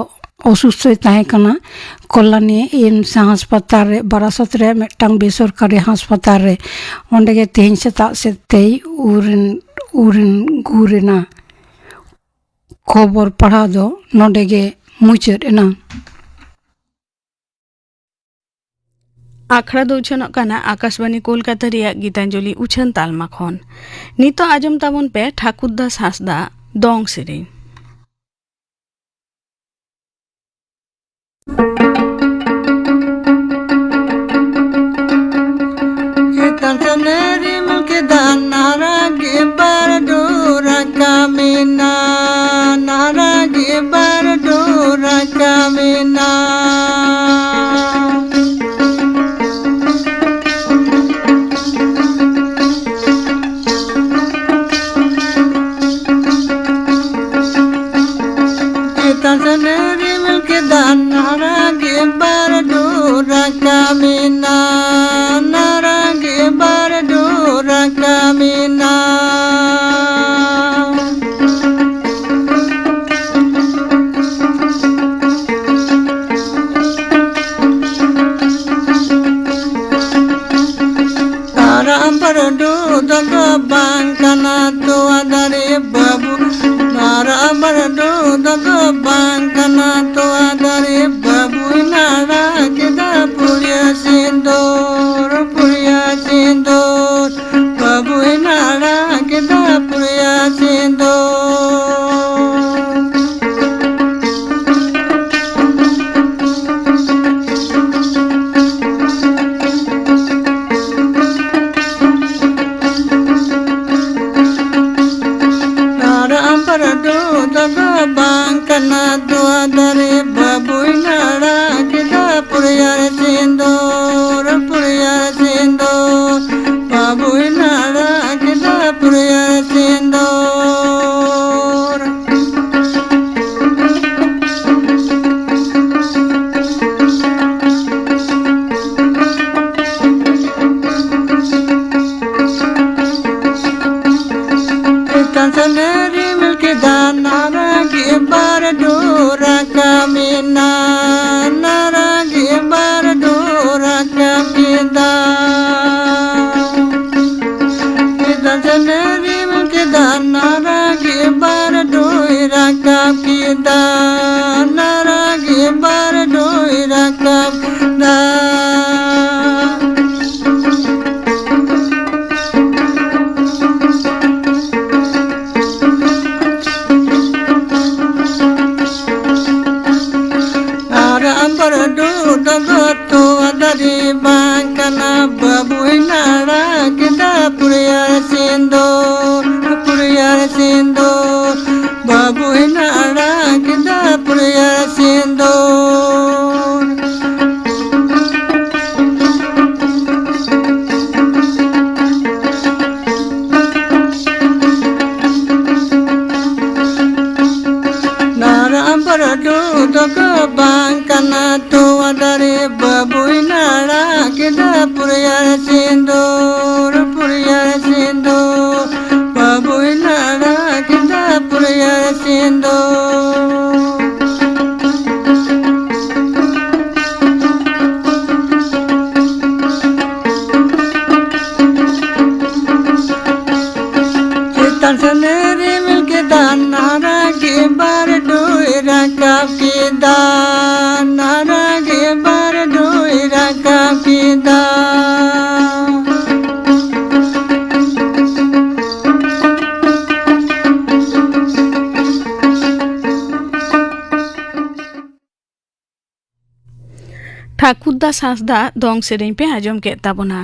ᱚᱥᱩᱥᱛᱷᱚᱭ ᱛᱟᱦᱮᱸ ᱠᱟᱱᱟ ᱠᱚᱞᱞᱟᱱᱤ ᱮᱢᱥ ᱦᱟᱥᱯᱟᱛᱟᱞ ᱨᱮ, ᱵᱟᱨᱟᱥᱟᱛ ᱨᱮ ᱢᱤᱫᱴᱟᱝ ᱵᱮᱥᱚᱨᱠᱟᱨᱤ ᱦᱟᱥᱯᱟᱛᱟᱞ ᱨᱮ᱾ ᱚᱸᱰᱮ ᱜᱮ ᱛᱮᱦᱮᱧ ᱥᱮᱛᱟᱜ ᱥᱮᱫ ᱛᱮᱭ ᱩᱨᱤᱱ, ᱩᱨᱤᱱ ᱜᱩᱨ ᱮᱱᱟ᱾ ᱠᱷᱚᱵᱚᱨ ᱯᱟᱲᱦᱟᱣ ᱫᱚ ᱱᱚᱰᱮ ᱜᱮ ᱢᱩᱪᱟᱹᱫ ᱮᱱᱟ᱾ ᱟᱠᱷᱲᱟ ᱫᱚ ᱩᱪᱷᱟᱹᱱᱚᱜ ᱠᱟᱱᱟ ᱟᱠᱟᱥᱵᱟᱱᱤ ᱠᱳᱞᱠᱟᱛᱟ ᱨᱮᱭᱟᱜ ᱜᱤᱛᱟᱧᱡᱚᱞᱤ ᱩᱪᱷᱟᱹᱱ ᱛᱟᱞᱢᱟ ᱠᱷᱚᱱ᱾ ᱱᱤᱛᱚᱜ ᱟᱸᱡᱚᱢ ᱛᱟᱵᱚᱱ ᱯᱮ ᱴᱷᱟᱠᱩᱨ ᱫᱟᱥ ᱦᱟᱸᱥᱫᱟᱜ ᱫᱚᱝ ᱥᱮᱨᱮᱧ᱾ ᱪᱮᱛᱟᱱ ᱥᱮᱱᱮ ᱨᱤᱢᱤᱞ ᱠᱮᱫᱟ, ᱱᱟᱨᱟ ᱜᱮ ᱵᱟᱨᱰᱩ ᱨᱟᱠᱟᱵ ᱮᱱᱟ, ᱱᱟᱨᱟ ᱜᱮ ᱵᱟᱨᱰᱩ ᱨᱟᱠᱟᱵ ᱮᱱᱟ᱾ ᱪᱮᱛᱟᱱ ᱥᱮᱱ ᱨᱤᱢᱤᱞ ᱠᱮᱫᱟ, ᱱᱟᱨᱟ ᱜᱮ ᱵᱟᱨᱰᱩ ᱨᱟᱠᱟᱵ ᱮᱱᱟ, ᱱᱟᱨᱟ ᱜᱮ ᱵᱟᱨᱰᱩ ᱨᱟᱠᱟᱵ ᱮᱱᱟ᱾ ᱟᱨᱟᱜ ᱵᱟᱹᱨᱰᱩ ᱫᱚ ᱵᱟᱝ ᱠᱟᱱᱟ ᱛᱚᱣᱟ ᱫᱟᱨᱮ ᱵᱟᱹᱵᱩ᱾ ᱟᱨᱟᱜ ᱵᱟᱹᱨᱰᱩ ᱫᱚ ᱵᱟᱝ ᱠᱟᱱᱟ ᱛᱚᱣᱟ ᱫᱟᱨᱮ ᱵᱟᱹᱵᱩᱭ ᱱᱟᱲᱟ ᱠᱮᱫᱟ ᱯᱩᱲᱤᱭᱟᱹ ᱥᱤᱸᱫᱩᱨ, ᱯᱩᱲᱤᱭᱟᱹ ᱥᱤᱸᱫᱩᱨ᱾ ᱵᱟᱹᱵᱩᱭ ᱱᱟᱲᱟ ᱠᱮᱫᱟ ᱯᱩᱲᱤᱭᱟᱹ ᱥᱤᱸᱫᱩᱨ᱾ ᱥᱟᱱᱮ ᱨᱤᱢᱤᱞ ᱠᱮᱫᱟ, ᱱᱟᱨᱟ ᱜᱮ ᱵᱟᱨ ᱰᱩ ᱨᱟᱠᱟᱵ ᱮᱱᱟ, ᱱᱟᱨᱟ ᱜᱮ ᱵᱟᱨ ᱰᱩ ᱨᱟᱠᱟᱵ ᱠᱮᱫᱟ᱾ ᱪᱮᱛᱟᱱ ᱥᱮᱱᱮ ᱨᱤᱢᱤᱞ ᱠᱮᱫᱟ, ᱱᱟᱨᱟ ᱜᱮ ᱵᱟᱨ ᱰᱩᱭ ᱨᱟᱠᱟᱵ ᱠᱮᱫᱟ, ᱱᱟᱨᱟ ᱜᱮ ᱵᱟᱨ ᱰᱩᱭ ᱨᱟᱠᱟᱵ ᱠᱮᱫᱟ᱾ ᱟᱨ ᱟᱢᱵᱚᱨ ᱰᱩ ᱫᱚ ᱛᱚᱣᱟ ᱫᱟᱨᱮ ᱵᱟᱝ ᱠᱟᱱᱟ, ᱵᱟᱹᱵᱩᱭ ᱱᱟᱲᱟ ᱠᱮᱫᱟ ᱯᱩᱨᱭᱟᱹ ᱥᱤᱸᱫᱩᱨ, ᱯᱩᱨᱭᱟᱹ ᱥᱤᱸᱫᱩᱨ, ᱵᱟᱹᱵᱩᱭ ᱱᱟᱲᱟ ᱠᱮᱫᱟ ᱯᱩᱨᱭᱟᱹ ᱥᱤᱸᱫᱩᱨ᱾ ᱱᱟᱨᱟᱢ ᱵᱚᱨᱰᱩ ᱫᱚᱠᱚ ᱵᱟᱝ ᱠᱟᱱᱟ ᱛᱚᱣᱟ ᱫᱟᱨᱮ, ᱵᱟᱹᱵᱩᱭ ᱱᱟᱲᱟ ᱠᱮᱫᱟ ᱯᱩᱨᱭᱟᱹ ᱥᱤᱸᱫᱩᱨ, ᱯᱩᱨᱭᱟᱹ ᱥᱤᱸᱫᱩᱨ, ᱵᱟᱹᱵᱩᱭ ᱱᱟᱲᱟ ᱠᱮᱫᱟ ᱯᱩᱨᱭᱟᱹ ᱥᱤᱸᱫᱩᱨ᱾ ᱪᱮᱛᱟᱱ ᱥᱮᱱᱮ ᱨᱤᱢᱤᱞ ᱠᱮᱫᱟ, ᱱᱟᱨᱟ ᱜᱮ ᱵᱟᱨ ᱰᱩᱭ ᱨᱟᱠᱟᱵ ᱠᱮᱫᱟ, ᱱᱟᱨᱟ ᱜᱮ ᱵᱟᱨ ᱰᱩᱭ ᱨᱟᱠᱟᱵ ᱠᱮᱫᱟ᱾ ᱴᱷᱟᱠᱩᱨ ᱫᱟᱥ ᱦᱟᱸᱥᱫᱟ ᱫᱚᱝ ᱥᱮᱨᱮᱧ ᱯᱮ ᱟᱸᱡᱚᱢ ᱠᱮᱫ ᱛᱟᱵᱚᱱᱟ᱾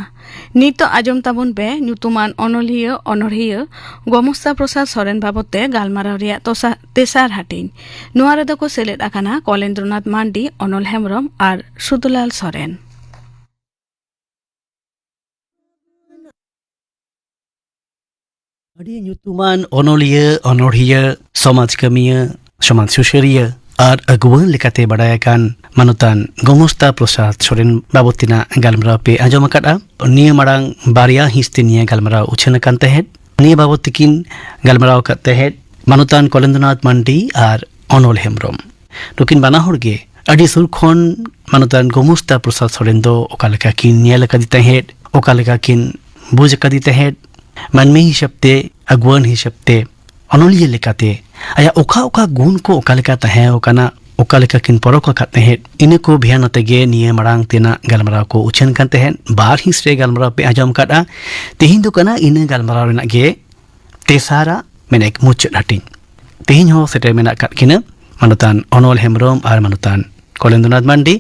ᱱᱤᱛᱚᱜ ᱟᱸᱡᱚᱢ ᱛᱟᱵᱚᱱ ᱯᱮ ᱧᱩᱛᱩᱢᱟᱱ ᱚᱱᱚᱞᱤᱭᱟᱹ, ᱚᱱᱚᱲᱦᱤᱭᱟᱹ ᱜᱚᱢᱚᱥᱛᱟ ᱯᱨᱚᱥᱟᱫᱽ ᱥᱚᱨᱮᱱ ᱵᱟᱵᱚᱫ ᱛᱮ ᱜᱟᱞᱢᱟᱨᱟᱣ ᱨᱮᱭᱟᱜ ᱛᱚᱥᱟ-, ᱛᱮᱥᱟᱨ ᱦᱟᱹᱴᱤᱧ᱾ ᱱᱚᱣᱟ ᱨᱮᱫᱚ ᱠᱚ ᱥᱮᱞᱮᱫ ᱟᱠᱟᱱᱟ ᱠᱚᱞᱮᱱᱫᱨᱚᱱᱟᱛᱷ ᱢᱟᱱᱰᱤ, ᱚᱱᱚᱞ ᱦᱮᱢᱵᱽᱨᱚᱢ ᱟᱨ ᱥᱩᱫᱷᱩᱞᱟᱞ ᱥᱚᱨᱮᱱ᱾ ᱟᱹᱰᱤ ᱧᱩᱛᱩᱢᱟᱱ ᱚᱱᱚᱞᱤᱭᱟᱹ, ᱚᱱᱚᱲᱦᱤᱭᱟᱹ, ᱥᱚᱢᱟᱡᱽ ᱠᱟᱹᱢᱤᱭᱟᱹ, ᱥᱚᱢᱟᱡᱽ ᱥᱩᱥᱟᱹᱨᱤᱭᱟᱹ ᱟᱨ ᱟᱹᱜᱩᱣᱟᱹᱱ ᱞᱮᱠᱟᱛᱮ ᱵᱟᱰᱟᱭ ᱟᱠᱟᱱ ᱢᱟᱱᱚᱛᱟᱱ ᱜᱚᱝᱜᱚᱥᱛᱟ ᱯᱨᱚᱥᱟᱫᱽ ᱥᱚᱨᱮᱱ ᱵᱟᱵᱚᱫ ᱛᱮᱱᱟᱜ ᱜᱟᱞᱢᱟᱨᱟᱣ ᱯᱮ ᱟᱸᱡᱚᱢ ᱟᱠᱟᱫᱼᱟ᱾ ᱱᱤᱭᱟᱹ ᱢᱟᱲᱟᱝ ᱵᱟᱨᱭᱟ ᱦᱤᱸᱥ ᱛᱮ ᱱᱤᱭᱟᱹ ᱜᱟᱞᱢᱟᱨᱟᱣ ᱩᱪᱷᱟᱹᱱ ᱟᱠᱟᱱ ᱛᱟᱦᱮᱸᱫ᱾ ᱱᱤᱭᱟᱹ ᱵᱟᱵᱚᱛ ᱛᱮᱠᱤᱱ ᱜᱟᱞᱢᱟᱨᱟᱣ ᱟᱠᱟᱫ ᱛᱟᱦᱮᱸᱫ ᱢᱟᱱᱚᱛᱟᱱ ᱠᱚᱞᱮᱱᱫᱨᱚᱱᱟᱛᱷ ᱢᱟᱱᱰᱤ ᱟᱨ ᱚᱱᱚᱞ ᱦᱮᱢᱵᱨᱚᱢ᱾ ᱱᱩᱠᱤᱱ ᱵᱟᱱᱟ ᱦᱚᱲ ᱜᱮ ᱟᱹᱰᱤ ᱥᱩᱨ ᱠᱷᱚᱱ ᱢᱟᱱᱚᱛᱟᱱ ᱜᱳᱢᱚᱥᱛᱟ ᱯᱨᱚᱥᱟᱫᱽ ᱥᱚᱨᱮᱱ ᱫᱚ ᱚᱠᱟ ᱞᱮᱠᱟ ᱠᱤᱱ ᱧᱮᱞ ᱟᱠᱟᱫᱮ ᱛᱟᱦᱮᱸᱫ, ᱚᱠᱟ ᱞᱮᱠᱟ ᱠᱤᱱ ᱵᱩᱡᱽ ᱟᱠᱟᱫᱮ ᱛᱟᱦᱮᱸᱫ, ᱢᱟᱹᱱᱢᱤ ᱦᱤᱥᱟᱹᱵ ᱛᱮ, ᱟᱹᱜᱩᱣᱟᱹᱱ ᱦᱤᱥᱟᱹᱵ ᱛᱮ, ᱚᱱᱚᱞᱤᱭᱟᱹ ᱞᱮᱠᱟᱛᱮ ᱟᱭᱟᱜ ᱚᱠᱟ ᱚᱠᱟ ᱜᱩᱱ ᱠᱚ ᱚᱠᱟ ᱞᱮᱠᱟ ᱛᱟᱦᱮᱸ ᱠᱟᱱᱟ, ᱚᱠᱟ ᱞᱮᱠᱟ ᱠᱤᱱ ᱯᱚᱨᱚᱠ ᱟᱠᱟᱫ ᱛᱟᱦᱮᱸᱫ, ᱤᱱᱟᱹ ᱠᱚ ᱵᱷᱮᱭᱟᱱ ᱟᱛᱮ ᱜᱮ ᱱᱤᱭᱟᱹ ᱢᱟᱲᱟᱝ ᱛᱮᱱᱟᱜ ᱜᱟᱞᱢᱟᱨᱟᱣ ᱠᱚ ᱩᱪᱷᱟᱹᱱ ᱠᱟᱱ ᱛᱟᱦᱮᱸᱫ᱾ ᱵᱟᱨ ᱦᱤᱸᱥ ᱨᱮ ᱜᱟᱞᱢᱟᱨᱟᱣ ᱯᱮ ᱟᱸᱡᱚᱢ ᱟᱠᱟᱫᱼᱟ᱾ ᱛᱮᱦᱮᱧ ᱫᱚ ᱠᱟᱱᱟ ᱤᱱᱟᱹ ᱜᱟᱞᱢᱟᱨᱟᱣ ᱨᱮᱱᱟᱜ ᱜᱮ ᱛᱮᱥᱟᱨᱟᱜ, ᱢᱮᱱᱮᱠ ᱢᱩᱪᱟᱹᱫ ᱦᱟᱹᱴᱤᱧ᱾ ᱛᱮᱦᱮᱧ ᱦᱚᱸ ᱥᱮᱴᱮᱨ ᱢᱮᱱᱟᱜ ᱟᱠᱟᱫ ᱠᱤᱱᱟᱹ ᱢᱟᱱᱚᱛᱟᱱ ᱚᱱᱚᱞ ᱦᱮᱢᱵᱨᱚᱢ ᱟᱨ ᱢᱟᱱᱚᱛᱟᱱ ᱠᱚᱞᱮᱱᱫᱨᱚᱱᱟᱛᱷ ᱢᱟᱱᱰᱤ᱾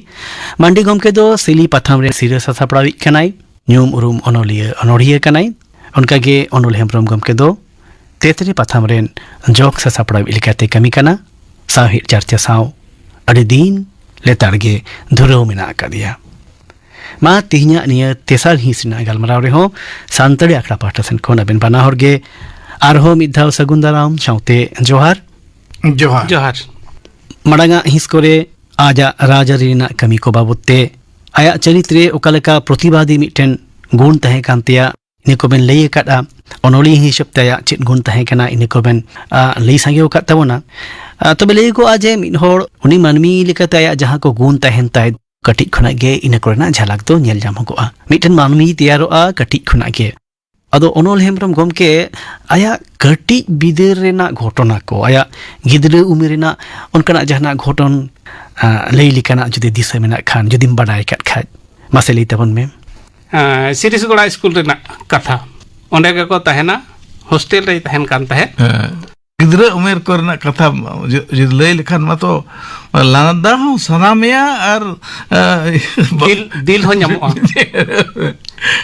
ᱢᱟᱱᱰᱤ ᱜᱚᱢᱠᱮ ᱫᱚ ᱥᱤᱞᱤ ᱯᱟᱛᱷᱟᱢ ᱨᱮ ᱥᱤᱨᱟᱹ ᱥᱟᱥᱟᱯᱲᱟᱣᱤᱡ ᱠᱟᱱᱟᱭ, ᱧᱩᱢ ᱩᱨᱩᱢ ᱚᱱᱚᱞᱤᱭᱟᱹ ᱚᱱᱚᱲᱦᱤᱭᱟᱹ ᱠᱟᱱᱟᱭ᱾ ᱚᱱᱠᱟᱜᱮ ᱚᱱᱚᱞ ᱦᱮᱢᱵᱨᱚᱢ ᱜᱚᱢᱠᱮ ᱫᱚ ᱛᱮᱛᱨᱮ ᱯᱟᱛᱷᱟᱢ ᱨᱮᱱ ᱡᱚᱜᱽ ᱥᱟᱥᱟᱯᱲᱟᱣᱤᱡ ᱞᱮᱠᱟᱛᱮ ᱠᱟᱹᱢᱤ ᱠᱟᱱᱟ, ᱥᱟᱶᱦᱮᱫ ᱪᱟᱨᱪᱟ ᱥᱟᱶ ᱟᱹᱰᱤ ᱫᱤᱱ ᱞᱮᱛᱟᱲ ᱜᱮ ᱫᱷᱩᱨᱟᱹᱣ ᱢᱮᱱᱟᱜ ᱟᱠᱟᱫᱮᱭᱟ᱾ ᱢᱟ ᱛᱮᱦᱮᱧᱟᱜ ᱱᱤᱭᱟᱹ ᱛᱮᱥᱟᱨ ᱦᱤᱸᱥ ᱨᱮᱱᱟᱜ ᱜᱟᱞᱢᱟᱨᱟᱣ ᱨᱮᱦᱚᱸ ᱥᱟᱱᱛᱟᱲᱤ ᱟᱠᱷᱲᱟ ᱯᱟᱦᱴᱟ ᱥᱮᱱ ᱠᱷᱚᱱ ᱟᱵᱮᱱ ᱵᱟᱱᱟ ᱦᱚᱲ ᱜᱮ ᱟᱨᱦᱚᱸ ᱢᱤᱫ ᱫᱷᱟᱣ ᱥᱟᱹᱜᱩᱱ ᱫᱟᱨᱟᱢ ᱥᱟᱶᱛᱮ ᱡᱚᱦᱟᱨ᱾ ᱡᱚᱦᱟᱨ᱾ ᱡᱚᱦᱟᱨ᱾ ᱢᱟᱲᱟᱝᱟᱜ ᱦᱤᱸᱥ ᱠᱚᱨᱮ ᱟᱡᱟᱜ ᱨᱟᱡᱽᱟᱹᱨᱤ ᱨᱮᱱᱟᱜ ᱠᱟᱹᱢᱤ ᱠᱚ ᱵᱟᱵᱚᱛ ᱛᱮ, ᱟᱭᱟᱜ ᱪᱟᱹᱨᱤᱛ ᱨᱮ ᱚᱠᱟ ᱞᱮᱠᱟ ᱯᱨᱚᱛᱤᱵᱟᱫᱤ ᱢᱤᱫᱴᱮᱱ ᱜᱩᱱ ᱛᱟᱦᱮᱸ ᱠᱟᱱ ᱛᱟᱭᱟ, ᱤᱱᱟᱹ ᱠᱚᱵᱮᱱ ᱞᱟᱹᱭ ᱟᱠᱟᱫᱼᱟ᱾ ᱚᱱᱚᱞᱤᱭᱟᱹ ᱦᱤᱥᱟᱹᱵ ᱛᱮ ᱟᱭᱟᱜ ᱪᱮᱫ ᱜᱩᱱ ᱛᱟᱦᱮᱸ ᱠᱟᱱᱟ, ᱤᱱᱟᱹ ᱠᱚᱵᱮᱱ, ᱟ, ᱞᱟᱹᱭ ᱥᱟᱸᱜᱮ ᱟᱠᱟᱫ ᱛᱟᱵᱚᱱᱟ᱾ ᱟ, ᱛᱚᱵᱮ ᱞᱟᱹᱭᱟᱹᱜᱚᱜᱼᱟ ᱡᱮ ᱢᱤᱫ ᱦᱚᱲ ᱩᱱᱤ ᱢᱟᱹᱱᱢᱤ ᱞᱮᱠᱟᱛᱮ ᱟᱭᱟᱜ ᱡᱟᱦᱟᱸ ᱠᱚ ᱜᱩᱱ ᱛᱟᱦᱮᱱ ᱛᱟᱭ, ᱠᱟᱹᱴᱤᱡ ᱠᱷᱚᱱᱟᱜ ᱜᱮ ᱤᱱᱟᱹ ᱠᱚᱨᱮᱱᱟᱜ ᱡᱷᱟᱞᱟᱠ ᱫᱚ ᱧᱮᱞ ᱧᱟᱢᱚᱜᱚᱜᱼᱟ᱾ ᱢᱤᱫᱴᱮᱱ ᱢᱟᱹᱱᱢᱤ ᱛᱮᱭᱟᱨᱚᱜᱼᱟ ᱠᱟᱹᱴᱤᱡ ᱠᱷᱚᱱᱟᱜ ᱜᱮ᱾ ᱟᱫᱚ ᱚᱱᱚᱞ ᱦᱮᱢᱵᱨᱚᱢ ᱜᱚᱢᱠᱮ ᱟᱭᱟᱜ ᱠᱟᱹᱴᱤᱡ ᱵᱤᱫᱟᱹᱞ ᱨᱮᱱᱟᱜ ᱜᱷᱚᱴᱚᱱᱟ ᱠᱚ, ᱟᱭᱟᱜ ᱜᱤᱫᱽᱨᱟᱹ ᱩᱢᱮᱨ ᱨᱮᱱᱟᱜ ᱚᱱᱠᱟᱱᱟᱜ ᱡᱟᱦᱟᱱᱟᱜ ᱜᱷᱚᱴᱚᱱ, ᱟ, ᱞᱟᱹᱭ ᱞᱮᱠᱟᱱᱟᱜ ᱡᱩᱫᱤ ᱫᱤᱥᱟᱹ ᱢᱮᱱᱟᱜ ᱠᱷᱟᱱ, ᱡᱩᱫᱤᱢ ᱵᱟᱰᱟᱭ ᱟᱠᱟᱫ ᱠᱷᱟᱡ, ᱢᱟᱥᱮ ᱞᱟᱹᱭ ᱛᱟᱵᱚᱱ ᱢᱮ᱾ ᱟ, ᱥᱤᱨᱤᱥᱜᱚᱲᱟ ᱥᱠᱩᱞ ᱨᱮᱱᱟᱜ ᱠᱟᱛᱷᱟ᱾ ᱚᱸᱰᱮ ᱜᱮᱠᱚ ᱛᱟᱦᱮᱱᱟ, ᱦᱳᱥᱴᱮᱞ ᱨᱮᱭ ᱛᱟᱦᱮᱱ ᱠᱟᱱ ᱛᱟᱦᱮᱸᱫ᱾ ᱦᱮᱸ᱾ ᱜᱤᱫᱽᱨᱟᱹ ᱩᱢᱮᱨ ᱠᱚᱨᱮᱱᱟᱜ ᱠᱟᱛᱷᱟ ᱡᱩ-, ᱡᱩᱫᱤ ᱞᱟᱹᱭ ᱞᱮᱠᱷᱟᱱ ᱢᱟᱛᱚ ᱞᱟᱸᱫᱟ ᱦᱚᱸ ᱥᱟᱱᱟᱢᱮᱭᱟ ᱟᱨ, ᱟ, ᱫᱤᱞ, ᱫᱤᱞ ᱦᱚᱸ ᱧᱟᱢᱚᱜᱼᱟ᱾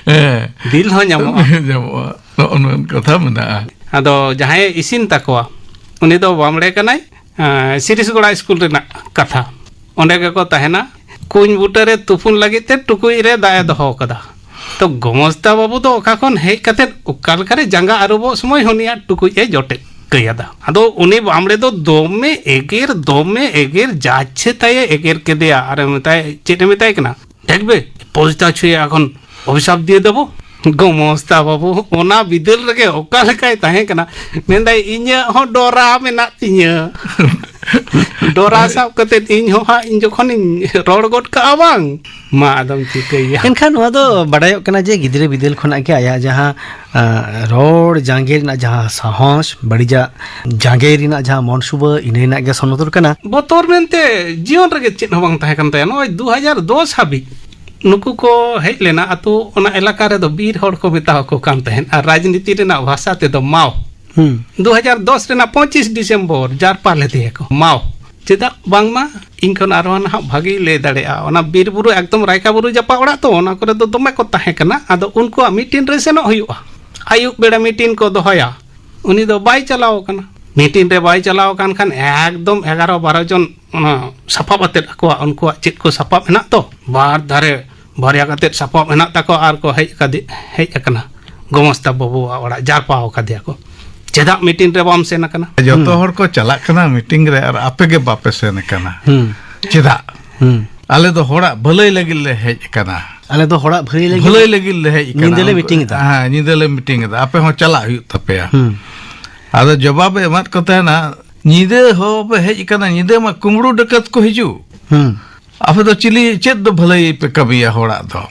ᱦᱮᱸ᱾ ᱫᱤᱞ ᱦᱚᱸ ᱧᱟᱢᱚᱜᱼᱟ᱾ ᱧᱟᱢᱚᱜᱼᱟ᱾ ᱱᱚᱜᱼᱚ ᱱᱚᱣᱟ ᱠᱟᱛᱷᱟ ᱢᱮᱱᱟᱜᱼᱟ᱾ ᱟᱫᱚ ᱡᱟᱦᱟᱸᱭᱮ ᱤᱥᱤᱱ ᱛᱟᱠᱚᱣᱟ, ᱩᱱᱤ ᱫᱚ ᱵᱟᱢᱲᱮ ᱠᱟᱱᱟᱭ᱾ ᱟ, ᱥᱤᱨᱤᱥᱜᱚᱲᱟ ᱥᱠᱩᱞ ᱨᱮᱱᱟᱜ ᱠᱟᱛᱷᱟ᱾ ᱚᱸᱰᱮ ᱜᱮᱠᱚ ᱛᱟᱦᱮᱱᱟ᱾ ᱠᱩᱧ ᱵᱩᱴᱟᱹᱨᱮ ᱛᱩᱯᱩᱱ ᱞᱟᱹᱜᱤᱫ ᱛᱮ ᱴᱩᱠᱩᱡ ᱨᱮ ᱫᱟᱜ ᱮ ᱫᱚᱦᱚ ᱠᱟᱫᱟ᱾ ᱛᱚ ᱜᱚᱢᱚᱥᱛᱟ ᱵᱟᱹᱵᱩ ᱫᱚ ᱚᱠᱟ ᱠᱷᱚᱱ ᱦᱮᱡ ᱠᱟᱛᱮ ᱚᱠᱟ ᱞᱮᱠᱟᱨᱮ ᱡᱟᱸᱜᱟ ᱟᱹᱨᱩᱵᱚᱜ ᱥᱚᱢᱚᱭ ᱦᱚᱸ ᱩᱱᱤᱭᱟᱜ ᱴᱩᱠᱩᱡ ᱮ ᱡᱚᱴᱮᱫ ᱠᱟᱹᱭᱟᱫᱟ᱾ ᱟᱫᱚ ᱩᱱᱤ ᱵᱟᱢᱲᱮ ᱫᱚ ᱫᱚᱢᱮ ᱮᱜᱮᱨ, ᱫᱚᱢᱮ ᱮᱜᱮᱨ, ᱡᱟᱪᱪᱷᱮ ᱛᱟᱭᱮ ᱮᱜᱮᱨ ᱠᱮᱫᱮᱭᱟ᱾ ᱟᱨ ᱢᱮᱛᱟᱭ, ᱪᱮᱫ ᱮ ᱢᱮᱛᱟᱭ ᱠᱟᱱᱟ? "ᱰᱮᱠ ᱵᱮ, ᱯᱚᱭᱥᱟ ᱪᱷᱩᱭᱮ ᱮᱠᱷᱚᱱ ᱚᱵᱷᱤᱥᱟᱯ ᱫᱤᱭᱮ ᱫᱮᱵᱚ, ᱜᱚᱢᱚᱥᱛᱟ ᱵᱟᱹᱵᱩ, ᱚᱱᱟ ᱵᱤᱫᱟᱹᱞ ᱨᱮᱜᱮ ᱚᱠᱟ ᱞᱮᱠᱟᱭ ᱛᱟᱦᱮᱸ ᱠᱟᱱᱟ? ᱢᱮᱱᱫᱟᱭ, "ᱤᱧᱟᱹᱜ ᱦᱚᱸ ᱰᱚᱨᱟ ᱢᱮᱱᱟᱜ ᱛᱤᱧᱟᱹ᱾ ᱰᱚᱨᱟ ᱥᱟᱵ ᱠᱟᱛᱮᱫ ᱤᱧ ᱦᱚᱸ ᱦᱟᱸᱜ, ᱤᱧ ᱡᱚᱠᱷᱚᱱᱤᱧ ᱨᱚᱲ ᱜᱚᱫ ᱠᱟᱜᱼᱟ ᱵᱟᱝ, ᱢᱟ ᱟᱫᱚᱢ ᱪᱤᱠᱟᱹᱭᱟ?" ᱮᱱᱠᱷᱟᱱ ᱱᱚᱣᱟ ᱫᱚ ᱵᱟᱰᱟᱭᱚᱜ ᱠᱟᱱᱟ ᱡᱮ ᱜᱤᱫᱽᱨᱟᱹ ᱵᱤᱫᱟᱹᱞ ᱠᱷᱚᱱᱟᱜ ᱜᱮ ᱟᱭᱟᱜ ᱡᱟᱦᱟᱸ, ᱟᱸ, ᱨᱚᱲ ᱡᱟᱸᱜᱮ ᱨᱮᱱᱟᱜ ᱡᱟᱦᱟᱸ ᱥᱟᱦᱚᱥ, ᱵᱟᱹᱲᱤᱡᱟᱜ ᱡᱟᱸᱜᱮ ᱨᱮᱱᱟᱜ ᱡᱟᱦᱟᱸ ᱢᱚᱱ ᱥᱩᱵᱟᱹ, ᱤᱱᱟᱹ ᱨᱮᱱᱟᱜ ᱜᱮ ᱥᱚᱱᱚᱛᱚᱨ ᱠᱟᱱᱟ᱾ ᱵᱚᱛᱚᱨ ᱢᱮᱱᱛᱮ ᱡᱤᱭᱚᱱ ᱨᱮᱜᱮ ᱪᱮᱫ ᱦᱚᱸ ᱵᱟᱝ ᱛᱟᱦᱮᱸ ᱠᱟᱱ ᱛᱟᱭᱟ᱾ ᱱᱚᱜᱼᱚᱭ ᱫᱩ ᱦᱟᱡᱟᱨ ᱫᱚᱥ ᱦᱟᱹᱵᱤᱡ ᱱᱩᱠᱩ ᱠᱚ ᱦᱮᱡ ᱞᱮᱱᱟ ᱟᱛᱳ, ᱚᱱᱟ ᱮᱞᱟᱠᱟ ᱨᱮᱫᱚ ᱵᱤᱨ ᱦᱚᱲ ᱠᱚ ᱢᱮᱛᱟ ᱟᱠᱚ ᱠᱟᱱ ᱛᱟᱦᱮᱸᱫ, ᱟᱨ ᱨᱟᱡᱽᱱᱤᱛᱤ ᱨᱮᱱᱟᱜ ᱵᱷᱟᱥᱟ ᱛᱮᱫᱚ ᱢᱟᱣ᱾ ᱦᱩᱸ᱾ ᱫᱩ ᱦᱟᱡᱟᱨ ᱫᱚᱥ ᱨᱮᱱᱟᱜ ᱯᱚᱸᱪᱤᱥ ᱰᱤᱥᱮᱢᱵᱚᱨ ᱡᱟᱨᱯᱟ ᱞᱮᱫᱮᱭᱟᱠᱚ ᱢᱟᱣ᱾ ᱪᱮᱫᱟᱜ ᱵᱟᱝᱢᱟ ᱤᱧ ᱠᱷᱚᱱ ᱟᱨᱦᱚᱸ ᱱᱟᱦᱟᱜ ᱵᱷᱟᱜᱮᱭ ᱞᱟᱹᱭ ᱫᱟᱲᱮᱭᱟᱜᱼᱟ᱾ ᱚᱱᱟ ᱵᱤᱨ ᱵᱩᱨᱩ ᱮᱠᱫᱚᱢ ᱨᱟᱭᱠᱟ ᱵᱩᱨᱩ ᱡᱟᱯᱟᱜ ᱚᱲᱟᱜ ᱛᱚ, ᱚᱱᱟ ᱠᱚᱨᱮ ᱫᱚ ᱫᱚᱢᱮ ᱠᱚ ᱛᱟᱦᱮᱸ ᱠᱟᱱᱟ᱾ ᱟᱫᱚ ᱩᱱᱠᱩᱣᱟᱜ ᱢᱤᱴᱤᱝ ᱨᱮ ᱥᱮᱱᱚᱜ ᱦᱩᱭᱩᱜᱼᱟ᱾ ᱟᱹᱭᱩᱵ ᱵᱮᱲᱟ ᱢᱤᱴᱤᱝ ᱠᱚ ᱫᱚᱦᱚᱭᱟ, ᱩᱱᱤ ᱫᱚ ᱵᱟᱭ ᱪᱟᱞᱟᱣ ᱠᱟᱱᱟ᱾ ᱢᱤᱴᱤᱝ ᱨᱮ ᱵᱟᱭ ᱪᱟᱞᱟᱣ ᱠᱟᱱ ᱠᱷᱟᱱ ᱮᱠᱫᱚᱢ ᱮᱜᱟᱨᱚ ᱵᱟᱨᱚ ᱡᱚᱱ ᱚᱱᱟ ᱥᱟᱯᱟᱵ ᱟᱛᱮᱫ, ᱟᱠᱚᱣᱟᱜ ᱩᱱᱠᱩᱣᱟᱜ ᱪᱮᱫ ᱠᱚ ᱥᱟᱯᱟᱵ ᱦᱮᱱᱟᱜ ᱛᱚ, ᱵᱟᱨ ᱫᱷᱟᱨᱮ ᱵᱟᱨᱭᱟ ᱠᱟᱛᱮᱫ ᱥᱟᱯᱟᱵ ᱦᱮᱱᱟᱜ ᱛᱟᱠᱚᱣᱟ, ᱟᱨ ᱠᱚ ᱦᱮᱡ ᱠᱟᱫᱮ, ᱦᱮᱡ ᱟᱠᱟᱱᱟ ᱜᱚᱢᱚᱥᱛᱟ ᱵᱟᱹᱵᱩᱣᱟᱜ ᱚᱲᱟᱜ, ᱡᱟᱨᱯᱟᱣ ᱠᱟᱫᱮᱭᱟ ᱠᱚ᱾ "ᱪᱮᱫᱟᱜ ᱢᱤᱴᱤᱝ ᱨᱮ ᱵᱟᱢ ᱥᱮᱱ ᱟᱠᱟᱱᱟ?" ᱡᱚᱛᱚ ᱦᱩᱸ᱾ ᱦᱚᱲ ᱠᱚ ᱪᱟᱞᱟᱜ ᱠᱟᱱᱟ ᱢᱤᱴᱤᱝ ᱨᱮ, ᱟᱨ ᱟᱯᱮ ᱜᱮ ᱵᱟᱯᱮ ᱥᱮᱱ ᱟᱠᱟᱱᱟ᱾ ᱦᱩᱸ᱾ ᱪᱮᱫᱟᱜ? ᱦᱩᱸ᱾ ᱟᱞᱮ ᱫᱚ ᱦᱚᱲᱟᱜ ᱵᱷᱟᱹᱞᱟᱹᱭ ᱞᱟᱹᱜᱤᱫ ᱞᱮ ᱦᱮᱡ ᱟᱠᱟᱱᱟ᱾ ᱟᱞᱮ ᱫᱚ ᱦᱚᱲᱟᱜ ᱵᱷᱟᱹᱞᱟᱹᱭ ᱞᱟᱹᱜᱤᱫ ᱧᱤᱫᱟᱹ ᱞᱮ ᱢᱤᱴᱤᱝ ᱮᱫᱟ᱾ ᱦᱮᱸ, ᱧᱤᱫᱟᱹ ᱞᱮ ᱢᱤᱴᱤᱝ ᱮᱫᱟ, ᱟᱯᱮ ᱦᱚᱸ ᱪᱟᱞᱟᱜ ᱦᱩᱭᱩᱜ ᱛᱟᱯᱮᱭᱟ᱾ ᱦᱩᱸ᱾ ᱟᱫᱚ ᱡᱚᱵᱟᱵ ᱮ ᱮᱢᱟᱫ ᱠᱚ ᱛᱟᱦᱮᱱᱟ, "ᱧᱤᱫᱟᱹ ᱦᱚᱸ ᱯᱮ ᱦᱮᱡ ᱟᱠᱟᱱᱟ, ᱧᱤᱫᱟᱹ ᱢᱟ ᱠᱩᱢᱵᱽᱲᱩ ᱰᱟᱹᱠᱟᱹᱛ ᱠᱚ ᱦᱤᱡᱩᱜ᱾ ᱦᱩᱸ᱾ ᱟᱯᱮ ᱫᱚ ᱪᱤᱞᱤ, ᱪᱮᱫ ᱫᱚ ᱵᱷᱟᱹᱞᱟᱹᱭ ᱯᱮ ᱠᱟᱹᱢᱤᱭᱟ ᱦᱚᱲᱟᱜ ᱫᱚ?"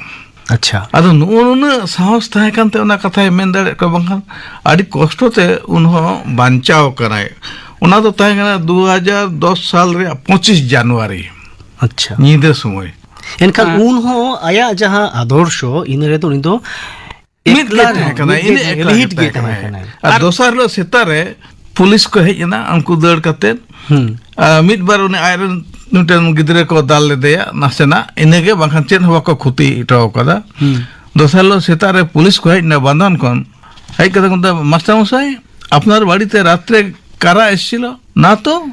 ᱟᱪᱪᱷᱟ᱾ ᱟᱫᱚ ᱱᱩᱜᱼᱩ ᱱᱩᱱᱟᱹᱜ ᱥᱟᱦᱚᱥ ᱛᱟᱦᱮᱸ ᱠᱟᱱᱛᱮ ᱚᱱᱟ ᱠᱟᱛᱷᱟᱭ ᱢᱮᱱ ᱫᱟᱲᱮᱭᱟᱜ ᱠᱚᱣᱟ, ᱵᱟᱝᱠᱷᱟᱱ ᱟᱹᱰᱤ ᱠᱚᱥᱴᱚ ᱛᱮ ᱩᱱ ᱦᱚᱸ ᱵᱟᱧᱪᱟᱣ ᱠᱟᱱᱟᱭ᱾ ᱚᱱᱟ ᱫᱚ ᱛᱟᱦᱮᱸ ᱠᱟᱱᱟ ᱫᱩ ᱦᱟᱡᱟᱨ ᱫᱚᱥ ᱥᱟᱞ ᱨᱮᱭᱟᱜ ᱯᱚᱸᱪᱤᱥ ᱡᱟᱱᱩᱣᱟᱨᱤ᱾ ᱟᱪᱪᱷᱟ᱾ ᱧᱤᱫᱟᱹ ᱥᱚᱢᱚᱭ᱾ ᱮᱱᱠᱷᱟᱱ ᱦᱮᱸ᱾ ᱩᱱ ᱦᱚᱸ ᱟᱭᱟᱜ ᱡᱟᱦᱟᱸ ᱟᱫᱚᱨᱥᱚ, ᱤᱱᱟᱹ ᱨᱮᱫᱚ ᱩᱱᱤ ᱫᱚ ᱢᱤᱫ ᱜᱮ ᱮᱠᱞᱟ ᱛᱟᱦᱮᱸ ᱧᱚᱜ, ᱠᱟᱱᱟᱭ, ᱢᱤᱫ ᱜᱮ ᱤᱱᱟᱹ ᱛᱟᱦᱮᱸ, ᱮᱠᱞᱟ ᱜᱮ ᱞᱤᱰ ᱜᱮ ᱛᱟᱦᱮᱸ ᱛᱟᱦᱮᱸ ᱠᱟᱱᱟᱭ᱾ ᱠᱟᱱᱟᱭ᱾ ᱟᱨ ᱟᱨ ᱫᱚᱥᱟᱨ ᱦᱤᱞᱳᱜ ᱥᱮᱛᱟᱜ ᱨᱮ ᱯᱩᱞᱤᱥ ᱠᱚ ᱦᱮᱡ ᱮᱱᱟ, ᱩᱱᱠᱩ ᱫᱟᱹᱲ ᱠᱟᱛᱮᱫ᱾ ᱦᱩᱸ᱾ ᱟᱨ ᱢᱤᱫ ᱵᱟᱨ ᱩᱱᱤ ᱟᱡᱨᱮᱱ ᱢᱤᱫᱴᱮᱱ ᱜᱤᱫᱽᱨᱟᱹ ᱠᱚ ᱫᱟᱞ ᱞᱮᱫᱮᱭᱟ ᱱᱟᱥᱮᱱᱟᱜ, ᱤᱱᱟᱹᱜᱮ, ᱵᱟᱝᱠᱷᱟᱱ ᱪᱮᱫ ᱦᱚᱸ ᱵᱟᱠᱚ ᱠᱷᱚᱛᱤ ᱦᱚᱴᱚ ᱠᱟᱫᱟ᱾ ᱦᱩᱸ᱾ ᱫᱚᱥᱟᱨ ᱦᱤᱞᱳᱜ ᱥᱮᱛᱟᱜ ᱨᱮ ᱯᱩᱞᱤᱥ ᱠᱚ ᱦᱮᱡ ᱮᱱᱟ ᱵᱟᱸᱫᱷᱟᱱ ᱠᱷᱚᱱ, ᱦᱮᱡ ᱠᱟᱛᱮ ᱠᱚ ᱢᱮᱛᱟᱭᱟ, "ᱢᱟᱥᱴᱟᱨ ᱢᱚᱥᱟᱭ, আপনার বাড়িতে রাত্রে কারা এসেছিল?" "না তো,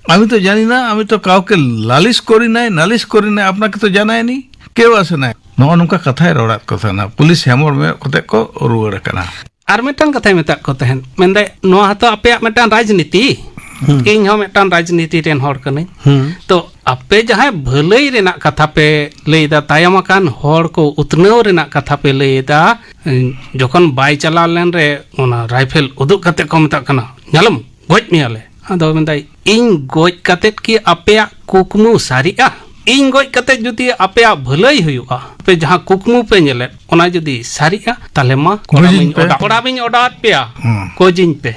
আমি তো জানি না, আমি তো কাউকে লালিশ করি নাই, নালিশ করি নাই, আপনাকে তো জানায়নি, কেউ আসে নাই।" ᱱᱚᱜᱼᱚ ᱱᱚᱝᱠᱟ ᱠᱟᱛᱷᱟᱭ ᱨᱚᱲᱟᱫ ᱠᱚ ᱛᱟᱦᱮᱱᱟ᱾ ᱯᱩᱞᱤᱥ ᱦᱮᱢᱚᱨ ᱢᱮᱢᱚᱨ ᱠᱟᱛᱮ ᱠᱚ ᱨᱩᱣᱟᱹᱲ ᱟᱠᱟᱱᱟ᱾ ᱟᱨ ᱢᱤᱫᱴᱟᱝ ᱠᱟᱛᱷᱟᱭ ᱢᱮᱛᱟᱫ ᱠᱚ ᱛᱟᱦᱮᱸᱫ, ᱢᱮᱱᱫᱟᱭ, "ᱱᱚᱣᱟ ᱦᱚᱸᱛᱚ ᱟᱯᱮᱭᱟᱜ ᱢᱤᱫᱴᱟᱝ ᱨᱟᱡᱽᱱᱤᱛᱤ, ᱦᱩᱸ᱾ ᱤᱧ ᱦᱚᱸ ᱢᱤᱫᱴᱟᱝ ᱨᱟᱡᱽᱱᱤᱛᱤ ᱨᱮᱱ ᱦᱚᱲ ᱠᱟᱹᱱᱟᱹᱧ᱾ ᱦᱩᱸ᱾ ᱛᱚ, ᱟᱯᱮ ᱡᱟᱦᱟᱸᱭ ᱵᱷᱟᱹᱞᱟᱹᱭ ᱨᱮᱱᱟᱜ ᱠᱟᱛᱷᱟ ᱯᱮ ᱞᱟᱹᱭ ᱮᱫᱟ, ᱛᱟᱭᱚᱢ ᱟᱠᱟᱱ ᱦᱚᱲ ᱠᱚ ᱩᱛᱱᱟᱹᱣ ᱨᱮᱱᱟᱜ ᱠᱟᱛᱷᱟ ᱯᱮ ᱞᱟᱹᱭ ᱮᱫᱟ, ᱡᱚᱠᱷᱚᱱ ᱵᱟᱭ ᱪᱟᱞᱟᱣ ᱞᱮᱱ ᱨᱮ ᱚᱱᱟ ᱨᱟᱭᱯᱷᱮᱞ ᱩᱫᱩᱜ ᱠᱟᱛᱮ ᱠᱚ ᱢᱮᱛᱟᱜ ᱠᱟᱱᱟ, "ᱧᱮᱞᱟᱢ, ᱜᱚᱡ ᱢᱮᱭᱟᱞᱮ᱾" ᱟᱫᱚ ᱢᱮᱱᱫᱟᱭ, "ᱤᱧ ᱜᱚᱡ ᱠᱟᱛᱮ ᱠᱤ ᱟᱯᱮᱭᱟᱜ ᱠᱩᱠᱢᱩ ᱥᱟᱹᱨᱤᱜᱼᱟ? ᱤᱧ ᱜᱚᱡ ᱠᱟᱛᱮ ᱡᱩᱫᱤ ᱟᱯᱮᱭᱟᱜ ᱵᱷᱟᱹᱞᱟᱹᱭ ᱦᱩᱭᱩᱜᱼᱟ, ᱟᱯᱮ ᱡᱟᱦᱟᱸ ᱠᱩᱠᱢᱩ ᱯᱮ ᱧᱮᱞᱮᱫ, ᱚᱱᱟ ᱡᱩᱫᱤ ᱥᱟᱹᱨᱤᱜᱼᱟ, ᱛᱟᱦᱞᱮ ᱢᱟ ᱠᱚᱲᱟᱢ ᱜᱚᱡᱤᱧ ᱤᱧ ᱯᱮ᱾ ᱚᱰᱟ-, ᱠᱚᱲᱟᱢ ᱤᱧ ᱚᱰᱟᱣᱟᱫ ᱯᱮᱭᱟ, ᱦᱩᱸ᱾ ᱜᱚᱡᱤᱧ ᱯᱮ᱾"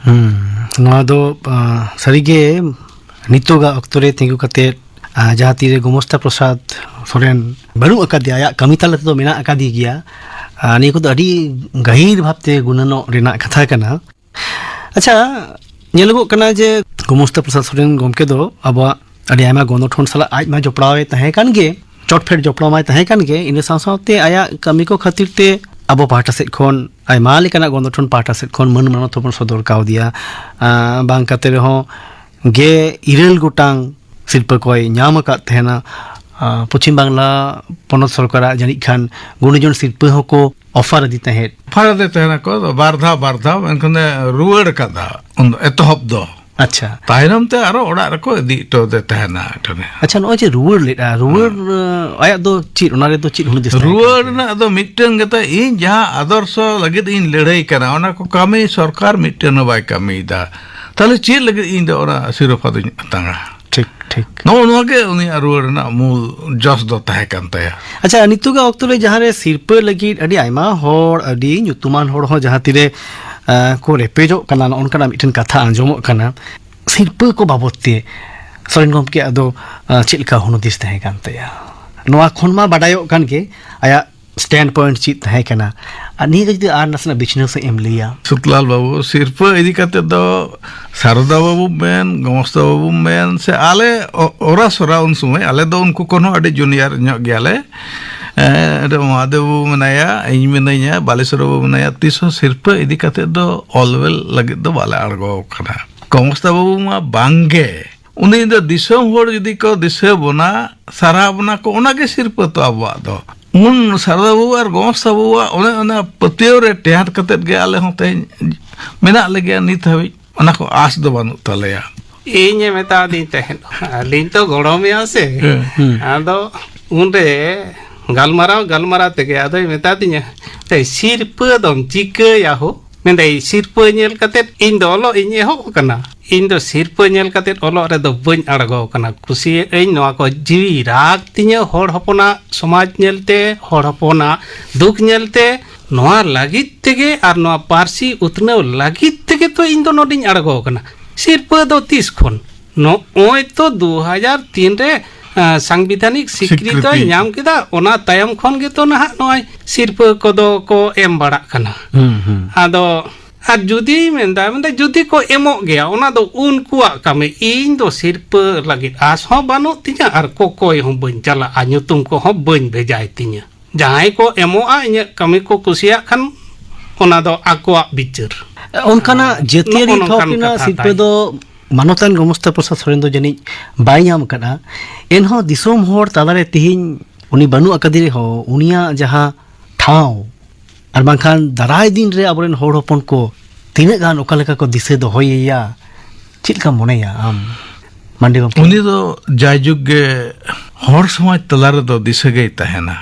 ᱦᱩᱸ, ᱱᱚᱣᱟ ᱫᱚ, ᱟ, ᱥᱟᱹᱨᱤᱜᱮ ᱱᱤᱛᱚᱜᱟᱜ ᱚᱠᱛᱚ ᱨᱮ ᱛᱤᱸᱜᱩ ᱠᱟᱛᱮ, ᱟ, ᱡᱟᱦᱟᱸ ᱛᱤᱨᱮ ᱜᱳᱢᱚᱥᱛᱟ ᱯᱨᱚᱥᱟᱫᱽ ᱥᱚᱨᱮᱱ ᱵᱟᱹᱱᱩᱜ ᱟᱠᱟᱫᱮᱭᱟ, ᱟᱭᱟᱜ ᱠᱟᱹᱢᱤ ᱛᱟᱞᱟ ᱛᱮᱫᱚ ᱢᱮᱱᱟᱜ ᱟᱠᱟᱫᱮ ᱜᱮᱭᱟ᱾ ᱟ, ᱱᱤᱭᱟᱹ ᱠᱚᱫᱚ ᱟᱹᱰᱤ ᱜᱟᱹᱦᱤᱨ ᱵᱷᱟᱵᱽᱛᱮ ᱜᱩᱱᱟᱹᱱᱚᱜ ᱨᱮᱱᱟᱜ ᱠᱟᱛᱷᱟ ᱠᱟᱱᱟ᱾ ᱟᱪᱪᱷᱟ, ᱧᱮᱞᱚᱜᱚᱜ ᱠᱟᱱᱟ ᱡᱮ ᱜᱳᱢᱚᱥᱛᱟ ᱯᱨᱚᱥᱟᱫᱽ ᱥᱚᱨᱮᱱ ᱜᱚᱢᱠᱮ ᱫᱚ ᱟᱵᱚᱣᱟᱜ ᱟᱹᱰᱤ ᱟᱭᱢᱟ ᱜᱚᱱᱚᱴᱷᱚᱱ ᱥᱟᱞᱟᱜ ᱟᱡ ᱢᱟ ᱡᱚᱯᱲᱟᱣ ᱮ ᱛᱟᱦᱮᱸ ᱠᱟᱱ ᱜᱮ, ᱪᱚᱴᱯᱷᱮᱰ ᱡᱚᱯᱲᱟᱣ ᱢᱟᱭ ᱛᱟᱦᱮᱸ ᱠᱟᱱ ᱜᱮ, ᱤᱱᱟᱹ ᱥᱟᱶ ᱥᱟᱶᱛᱮ ᱟᱭᱟᱜ ᱠᱟᱹᱢᱤ ᱠᱚ ᱠᱷᱟᱹᱛᱤᱨ ᱛᱮ ᱟᱵᱚ ᱯᱟᱦᱴᱟ ᱥᱮᱫ ᱠᱷᱚᱱ, ᱟᱭᱢᱟ ᱞᱮᱠᱟᱱᱟᱜ ᱜᱚᱱᱚᱴᱷᱚᱱ ᱯᱟᱦᱴᱟ ᱥᱮᱫ ᱠᱷᱚᱱ ᱢᱟᱹᱱ ᱢᱟᱱᱚᱛ ᱦᱚᱸᱵᱚᱱ ᱥᱚᱫᱚᱨ ᱠᱟᱣᱫᱮᱭᱟ᱾ ᱟᱸ, ᱵᱟᱝ ᱠᱟᱛᱮ ᱨᱮᱦᱚᱸ ᱜᱮ ᱤᱨᱟᱹᱞ ᱜᱚᱴᱟᱝ ᱥᱤᱨᱯᱟᱹ ᱠᱚᱭ ᱧᱟᱢ ᱟᱠᱟᱫ ᱛᱟᱦᱮᱱᱟ᱾ ᱟᱸ, ᱯᱚᱪᱷᱤᱢ ᱵᱟᱝᱞᱟ ᱯᱚᱱᱚᱛ ᱥᱚᱨᱠᱟᱨᱟᱜ ᱡᱟᱹᱱᱤᱡ ᱠᱷᱟᱱ ᱜᱩᱱᱤᱡᱚᱱ ᱥᱤᱨᱯᱟᱹ ᱦᱚᱸᱠᱚ ᱚᱯᱷᱟᱨ ᱟᱫᱮ ᱛᱟᱦᱮᱸᱫ᱾ ᱚᱯᱷᱟᱨ ᱟᱫᱮ ᱛᱟᱦᱮᱱᱟᱠᱚ, ᱵᱟᱨ ᱫᱷᱟᱣ, ᱵᱟᱨ ᱫᱷᱟᱣ, ᱢᱮᱱᱠᱷᱟᱱ ᱮ ᱨᱩᱣᱟᱹᱲ ᱟᱠᱟᱫᱟ ᱩᱱ ᱫᱚ, ᱮᱛᱚᱦᱚᱵ ᱫᱚ᱾ ᱟᱪᱪᱷᱟ᱾ ᱛᱟᱭᱱᱚᱢ ᱛᱮ ᱟᱨᱚ ᱚᱲᱟᱜ ᱨᱮᱠᱚ ᱤᱫᱤ ᱦᱚᱴᱚ ᱟᱫᱮ ᱛᱟᱦᱮᱱᱟ ᱮᱴᱟᱜ ᱨᱮ᱾ ᱟᱪᱪᱷᱟ, ᱱᱚᱜᱼᱚᱭ ᱡᱮ ᱨᱩᱣᱟᱹᱲ ᱞᱮᱫᱼᱟ, ᱨᱩᱣᱟᱹᱲ, ᱦᱮᱸ᱾ ᱟᱭᱟᱜ ᱫᱚ ᱪᱮᱫ, ᱚᱱᱟ ᱨᱮᱫᱚ ᱪᱮᱫ ᱦᱩᱫᱤᱥ ᱛᱟᱦᱮᱸ ᱠᱟᱱ ᱨᱩᱣᱟᱹᱲ ᱛᱟᱭᱟ? ᱨᱮᱱᱟᱜ ᱫᱚ ᱢᱤᱫᱴᱟᱝ ᱜᱮᱛᱟᱭ, ᱤᱧ ᱡᱟᱦᱟᱸ ᱟᱫᱚᱨᱥᱚ ᱞᱟᱹᱜᱤᱫ ᱤᱧ ᱞᱟᱹᱲᱦᱟᱹᱭ ᱠᱟᱱᱟ, ᱚᱱᱟ ᱠᱚ ᱠᱟᱹᱢᱤ ᱥᱚᱨᱠᱟᱨ ᱢᱤᱫᱴᱟᱝ ᱦᱚᱸ ᱵᱟᱭ ᱠᱟᱹᱢᱤᱭᱮᱫᱟ, ᱛᱟᱦᱞᱮ ᱪᱮᱫ ᱞᱟᱹᱜᱤᱫ ᱤᱧ ᱫᱚ ᱚᱱᱟ ᱥᱤᱨᱳᱯᱷᱟ ᱫᱚᱧ ᱟᱛᱟᱝᱟ? ᱴᱷᱤᱠ, ᱴᱷᱤᱠ᱾ ᱱᱚᱜᱼᱚ ᱱᱚᱣᱟ ᱜᱮ ᱩᱱᱤᱭᱟᱜ ᱨᱩᱣᱟᱹᱲ ᱨᱮᱱᱟᱜ ᱢᱩᱞ ᱡᱚᱥ ᱫᱚ ᱛᱟᱦᱮᱸ ᱠᱟᱱ ᱛᱟᱭᱟ᱾ ᱟᱪᱪᱷᱟ, ᱱᱤᱛᱚᱜᱟᱜ ᱚᱠᱛᱚ ᱨᱮ ᱡᱟᱦᱟᱸ ᱨᱮ ᱥᱤᱨᱯᱟᱹ ᱞᱟᱹᱜᱤᱫ ᱟᱹᱰᱤ ᱟᱭᱢᱟ ᱦᱚᱲ, ᱟᱹᱰᱤ ᱧᱩᱛᱩᱢᱟᱱ ᱦᱚᱲ ᱦᱚᱸ ᱡᱟᱦᱟᱸ ᱛᱤᱨᱮ, ᱟᱸ, ᱠᱚ ᱨᱮᱯᱮᱡᱚᱜ ᱠᱟᱱᱟ, ᱱᱚᱜᱼᱚ ᱱᱚᱝᱠᱟᱱᱟᱜ ᱢᱤᱫᱴᱮᱱ ᱠᱟᱛᱷᱟ ᱟᱸᱡᱚᱢᱚᱜ ᱠᱟᱱᱟ᱾ ᱥᱤᱨᱯᱟᱹ ᱠᱚ ᱵᱟᱵᱚᱫ ᱛᱮ ᱥᱚᱨᱮᱱ ᱜᱚᱢᱠᱮᱭᱟᱜ ᱫᱚ, ᱟᱸ, ᱪᱮᱫ ᱞᱮᱠᱟ ᱦᱩᱱᱩᱫᱤᱥ ᱛᱟᱦᱮᱸ ᱠᱟᱱ ᱛᱟᱭᱟ? ᱱᱚᱣᱟ ᱠᱷᱚᱱ ᱢᱟ ᱵᱟᱰᱟᱭᱚᱜ ᱠᱟᱱ ᱜᱮ, ᱟᱭᱟᱜ ᱥᱴᱮᱱᱰ ᱯᱚᱭᱮᱱᱴ ᱪᱮᱫ ᱛᱟᱦᱮᱸ ᱠᱟᱱᱟ, ᱟᱨ ᱱᱤᱭᱟᱹ ᱜᱮ ᱡᱩᱫᱤ ᱟᱨ ᱱᱟᱥᱮᱱᱟᱜ ᱵᱤᱪᱷᱱᱟᱹᱣ ᱥᱟᱺᱦᱤᱡ ᱮᱢ ᱞᱟᱹᱭᱟ᱾ ᱥᱩᱠᱞᱟᱞ ᱵᱟᱹᱵᱩ, ᱥᱤᱨᱯᱟᱹ ᱤᱫᱤ ᱠᱟᱛᱮ ᱫᱚ ᱥᱟᱨᱚᱫᱟ ᱵᱟᱹᱵᱩ ᱢᱮᱱ, ᱜᱚᱢᱚᱥᱛᱟ ᱵᱟᱹᱵᱩ ᱢᱮᱱ, ᱥᱮ ᱟᱞᱮ ᱚ-, ᱚᱨᱟ ᱥᱚᱨᱟ ᱩᱱ ᱥᱚᱢᱚᱭ, ᱟᱞᱮ ᱫᱚ ᱩᱱᱠᱩ ᱠᱷᱚᱱ ᱦᱚᱸ ᱟᱹᱰᱤ ᱡᱩᱱᱤᱭᱟᱨ ᱧᱚᱜ ᱜᱮᱭᱟᱞᱮ᱾ ᱮᱸ, ᱚᱸᱰᱮ ᱢᱚᱦᱟᱫᱮᱵ ᱵᱟᱹᱵᱩ ᱢᱮᱱᱟᱭᱟ, ᱤᱧ ᱢᱤᱱᱟᱹᱧᱟ, ᱵᱟᱞᱮᱥᱚᱨ ᱵᱟᱹᱵᱩ ᱢᱮᱱᱟᱭᱟ, ᱛᱤᱥ ᱦᱚᱸ ᱥᱤᱨᱯᱟᱹ ᱤᱫᱤ ᱠᱟᱛᱮ ᱫᱚ ᱚᱞᱣᱮᱞ ᱞᱟᱹᱜᱤᱫ ᱫᱚ ᱵᱟᱞᱮ ᱟᱬᱜᱚ ᱟᱠᱟᱱᱟ᱾ ᱜᱚᱢᱚᱥᱛᱟ ᱵᱟᱹᱵᱩ ᱢᱟ ᱵᱟᱝ ᱜᱮ᱾ ᱩᱱᱤ ᱫᱚ ᱫᱤᱥᱚᱢ ᱦᱚᱲ ᱡᱩᱫᱤ ᱠᱚ ᱫᱤᱥᱟᱹ ᱵᱚᱱᱟ, ᱥᱟᱨᱦᱟᱣ ᱵᱚᱱᱟ ᱠᱚ, ᱚᱱᱟ ᱜᱮ ᱥᱤᱨᱯᱟᱹ ᱛᱚ ᱟᱵᱚᱣᱟᱜ ᱫᱚ᱾ ᱩᱱ ᱥᱟᱨᱫᱟ ᱵᱟᱹᱵᱩ ᱟᱨ ᱜᱚᱢᱚᱥᱛᱟ ᱵᱟᱹᱵᱩᱣᱟᱜ ᱚᱱᱮ ᱚᱱᱟ ᱯᱟᱹᱛᱭᱟᱹᱣ ᱨᱮ ᱴᱮᱦᱟᱸᱴ ᱠᱟᱛᱮᱫ ᱜᱮ ᱟᱞᱮ ᱦᱚᱸ ᱛᱮᱦᱮᱧ ᱢᱮᱱᱟᱜ ᱞᱮᱜᱮᱭᱟ ᱱᱤᱛ ᱦᱟᱹᱵᱤᱡ᱾ ᱚᱱᱟ ᱠᱚ ᱟᱸᱥ ᱫᱚ ᱵᱟᱹᱱᱩᱜ ᱛᱟᱞᱮᱭᱟ᱾ ᱤᱧᱮ ᱢᱮᱛᱟᱫᱤᱧ ᱛᱟᱦᱮᱸᱫ, ᱟᱹᱞᱤᱧ ᱛᱚ ᱜᱚᱲᱚᱢᱮᱭᱟ ᱥᱮ᱾ ᱦᱮᱸ᱾ ᱦᱩᱸ᱾ ᱟᱫᱚ ᱩᱱᱨᱮ ᱜᱟᱞᱢᱟᱨᱟᱣ ᱜᱟᱞᱢᱟᱨᱟᱣ ᱛᱮᱜᱮ ᱟᱫᱚᱭ ᱢᱮᱛᱟᱫᱤᱧᱟ, "ᱮᱭ, ᱥᱤᱨᱯᱟᱹ ᱫᱚᱢ ᱪᱤᱠᱟᱹᱭᱟ ᱦᱳ?" ᱢᱮᱱᱫᱟᱭ, "ᱥᱤᱨᱯᱟᱹ ᱧᱮᱞ ᱠᱟᱛᱮᱫ ᱤᱧ ᱫᱚ ᱚᱞᱚᱜ ᱤᱧ ᱮᱦᱚᱵ ᱟᱠᱟᱱᱟ, ᱤᱧ ᱫᱚ ᱥᱤᱨᱯᱟᱹ ᱧᱮᱞ ᱠᱟᱛᱮᱫ ᱚᱞᱚᱜ ᱨᱮᱫᱚ ᱵᱟᱹᱧ ᱟᱬᱜᱚ ᱟᱠᱟᱱᱟ, ᱠᱩᱥᱤᱭᱟᱜ ᱟᱹᱧ, ᱱᱚᱣᱟ ᱠᱚ ᱡᱤᱣᱤ ᱨᱟᱜᱽ ᱛᱤᱧᱟᱹ, ᱦᱚᱲ ᱦᱚᱯᱚᱱᱟᱜ ᱥᱚᱢᱟᱡᱽ ᱧᱮᱞᱛᱮ, ᱦᱚᱲ ᱦᱚᱯᱚᱱᱟᱜ ᱫᱩᱠ ᱧᱮᱞᱛᱮ, ᱱᱚᱣᱟ ᱞᱟᱹᱜᱤᱫ ᱛᱮᱜᱮ ᱟᱨ ᱱᱚᱣᱟ ᱯᱟᱹᱨᱥᱤ ᱩᱛᱱᱟᱹᱣ ᱞᱟᱹᱜᱤᱫ ᱛᱮᱜᱮ ᱛᱚ ᱤᱧ ᱫᱚ ᱱᱚᱰᱮᱧ ᱟᱬᱜᱚ ᱟᱠᱟᱱᱟ᱾ ᱥᱤᱨᱯᱟᱹ ᱫᱚ ᱛᱤᱥ ᱠᱷᱚᱱ?" ᱱᱚᱜᱼᱚᱭ ᱛᱚ ᱫᱩ ᱦᱟᱡᱟᱨ ᱛᱤᱱ ᱨᱮ, ᱟ, ᱥᱟᱝᱵᱤᱫᱷᱟᱱᱤᱠ ᱥᱤᱠᱨᱤᱛᱤ ᱥᱤᱠᱨᱤᱛᱤ᱾ ᱧᱟᱢ ᱠᱮᱫᱟ, ᱚᱱᱟ ᱛᱟᱭᱚᱢ ᱠᱷᱚᱱ ᱜᱮᱛᱚ ᱱᱟᱦᱟᱜ ᱱᱚᱜᱼᱚᱭ ᱥᱤᱨᱯᱟᱹ ᱠᱚᱫᱚ ᱠᱚ ᱮᱢ ᱵᱟᱲᱟᱜ ᱠᱟᱱᱟ᱾ ᱦᱩᱸ, ᱦᱩᱸ᱾ ᱟᱫᱚ, ᱟᱨ ᱡᱩᱫᱤ ᱢᱮᱱᱫᱟ, ᱢᱮᱱᱫᱟ, ᱡᱩᱫᱤ ᱠᱚ ᱮᱢᱚᱜ ᱜᱮᱭᱟ, ᱚᱱᱟ ᱫᱚ ᱩᱱᱠᱩᱣᱟᱜ ᱠᱟᱹᱢᱤ, ᱤᱧ ᱫᱚ ᱥᱤᱨᱯᱟᱹ ᱞᱟᱹᱜᱤᱫ ᱟᱥ ᱦᱚᱸ ᱵᱟᱹᱱᱩᱜ ᱛᱤᱧᱟ ᱟᱨ ᱠᱚᱠᱚᱭ ᱦᱚᱸ ᱵᱟᱹᱧ ᱪᱟᱞᱟᱜᱼᱟ, ᱧᱩᱛᱩᱢ ᱠᱚᱦᱚᱸ ᱵᱟᱹᱧ ᱵᱷᱮᱡᱟᱭ ᱛᱤᱧᱟ᱾ ᱡᱟᱦᱟᱸᱭ ᱠᱚ ᱮᱢᱚᱜᱼᱟ, ᱤᱧᱟᱹᱜ ᱠᱟᱹᱢᱤ ᱠᱚ ᱠᱩᱥᱤᱭᱟᱜ ᱠᱷᱟᱱ, ᱚᱱᱟ ᱫᱚ ᱟᱠᱚᱣᱟᱜ ᱵᱤᱪᱟᱹᱨ᱾ ᱚᱱᱠᱟᱱᱟᱜ ᱡᱟᱹᱛᱤᱭᱟᱹᱨᱤ ᱱᱚᱜᱼᱚ ᱱᱚᱝᱠᱟᱱ ᱛᱷᱚᱠ ᱨᱮᱱᱟᱜ ᱠᱟᱛᱷᱟ ᱥᱤᱨᱯᱟᱹ ᱛᱟᱭ᱾ ᱫᱚ ᱢᱟᱱᱚᱛᱟᱱ ᱜᱚᱢᱚᱥᱛᱟ ᱯᱨᱚᱥᱟᱫᱽ ᱥᱚᱨᱮᱱ ᱫᱚ ᱡᱟᱹᱱᱤᱡ ᱵᱟᱭ ᱧᱟᱢ ᱟᱠᱟᱫᱼᱟ᱾ ᱮᱱᱦᱚᱸ ᱫᱤᱥᱚᱢ ᱦᱚᱲ ᱛᱟᱞᱟᱨᱮ ᱛᱮᱦᱮᱧ ᱩᱱᱤ ᱵᱟᱹᱱᱩᱜ ᱟᱠᱟᱫᱮ ᱨᱮᱦᱚᱸ, ᱩᱱᱤᱭᱟᱜ ᱡᱟᱦᱟᱸ ᱴᱷᱟᱶ ᱟᱨ ᱵᱟᱝᱠᱷᱟᱱ ᱫᱟᱨᱟᱭ ᱫᱤᱱ ᱨᱮ ᱟᱵᱚᱨᱮᱱ ᱦᱚᱲ ᱦᱚᱯᱚᱱ ᱠᱚ ᱛᱤᱱᱟᱹᱜ ᱜᱟᱱ ᱚᱠᱟ ᱞᱮᱠᱟ ᱠᱚ ᱫᱤᱥᱟᱹ ᱫᱚᱦᱚᱭᱮᱭᱟ, ᱪᱮᱫ ᱞᱮᱠᱟᱢ ᱢᱚᱱᱮᱭᱟ ᱟᱢ, ᱢᱟᱱᱰᱤ ᱜᱚᱢᱠᱮ? ᱩᱱᱤ ᱫᱚ ᱡᱟᱭᱡᱩᱜᱽ ᱜᱮ ᱦᱚᱲ ᱥᱚᱢᱟᱡᱽ ᱛᱟᱞᱟ ᱨᱮᱫᱚ ᱫᱤᱥᱟᱹ ᱜᱮᱭ ᱛᱟᱦᱮᱱᱟ᱾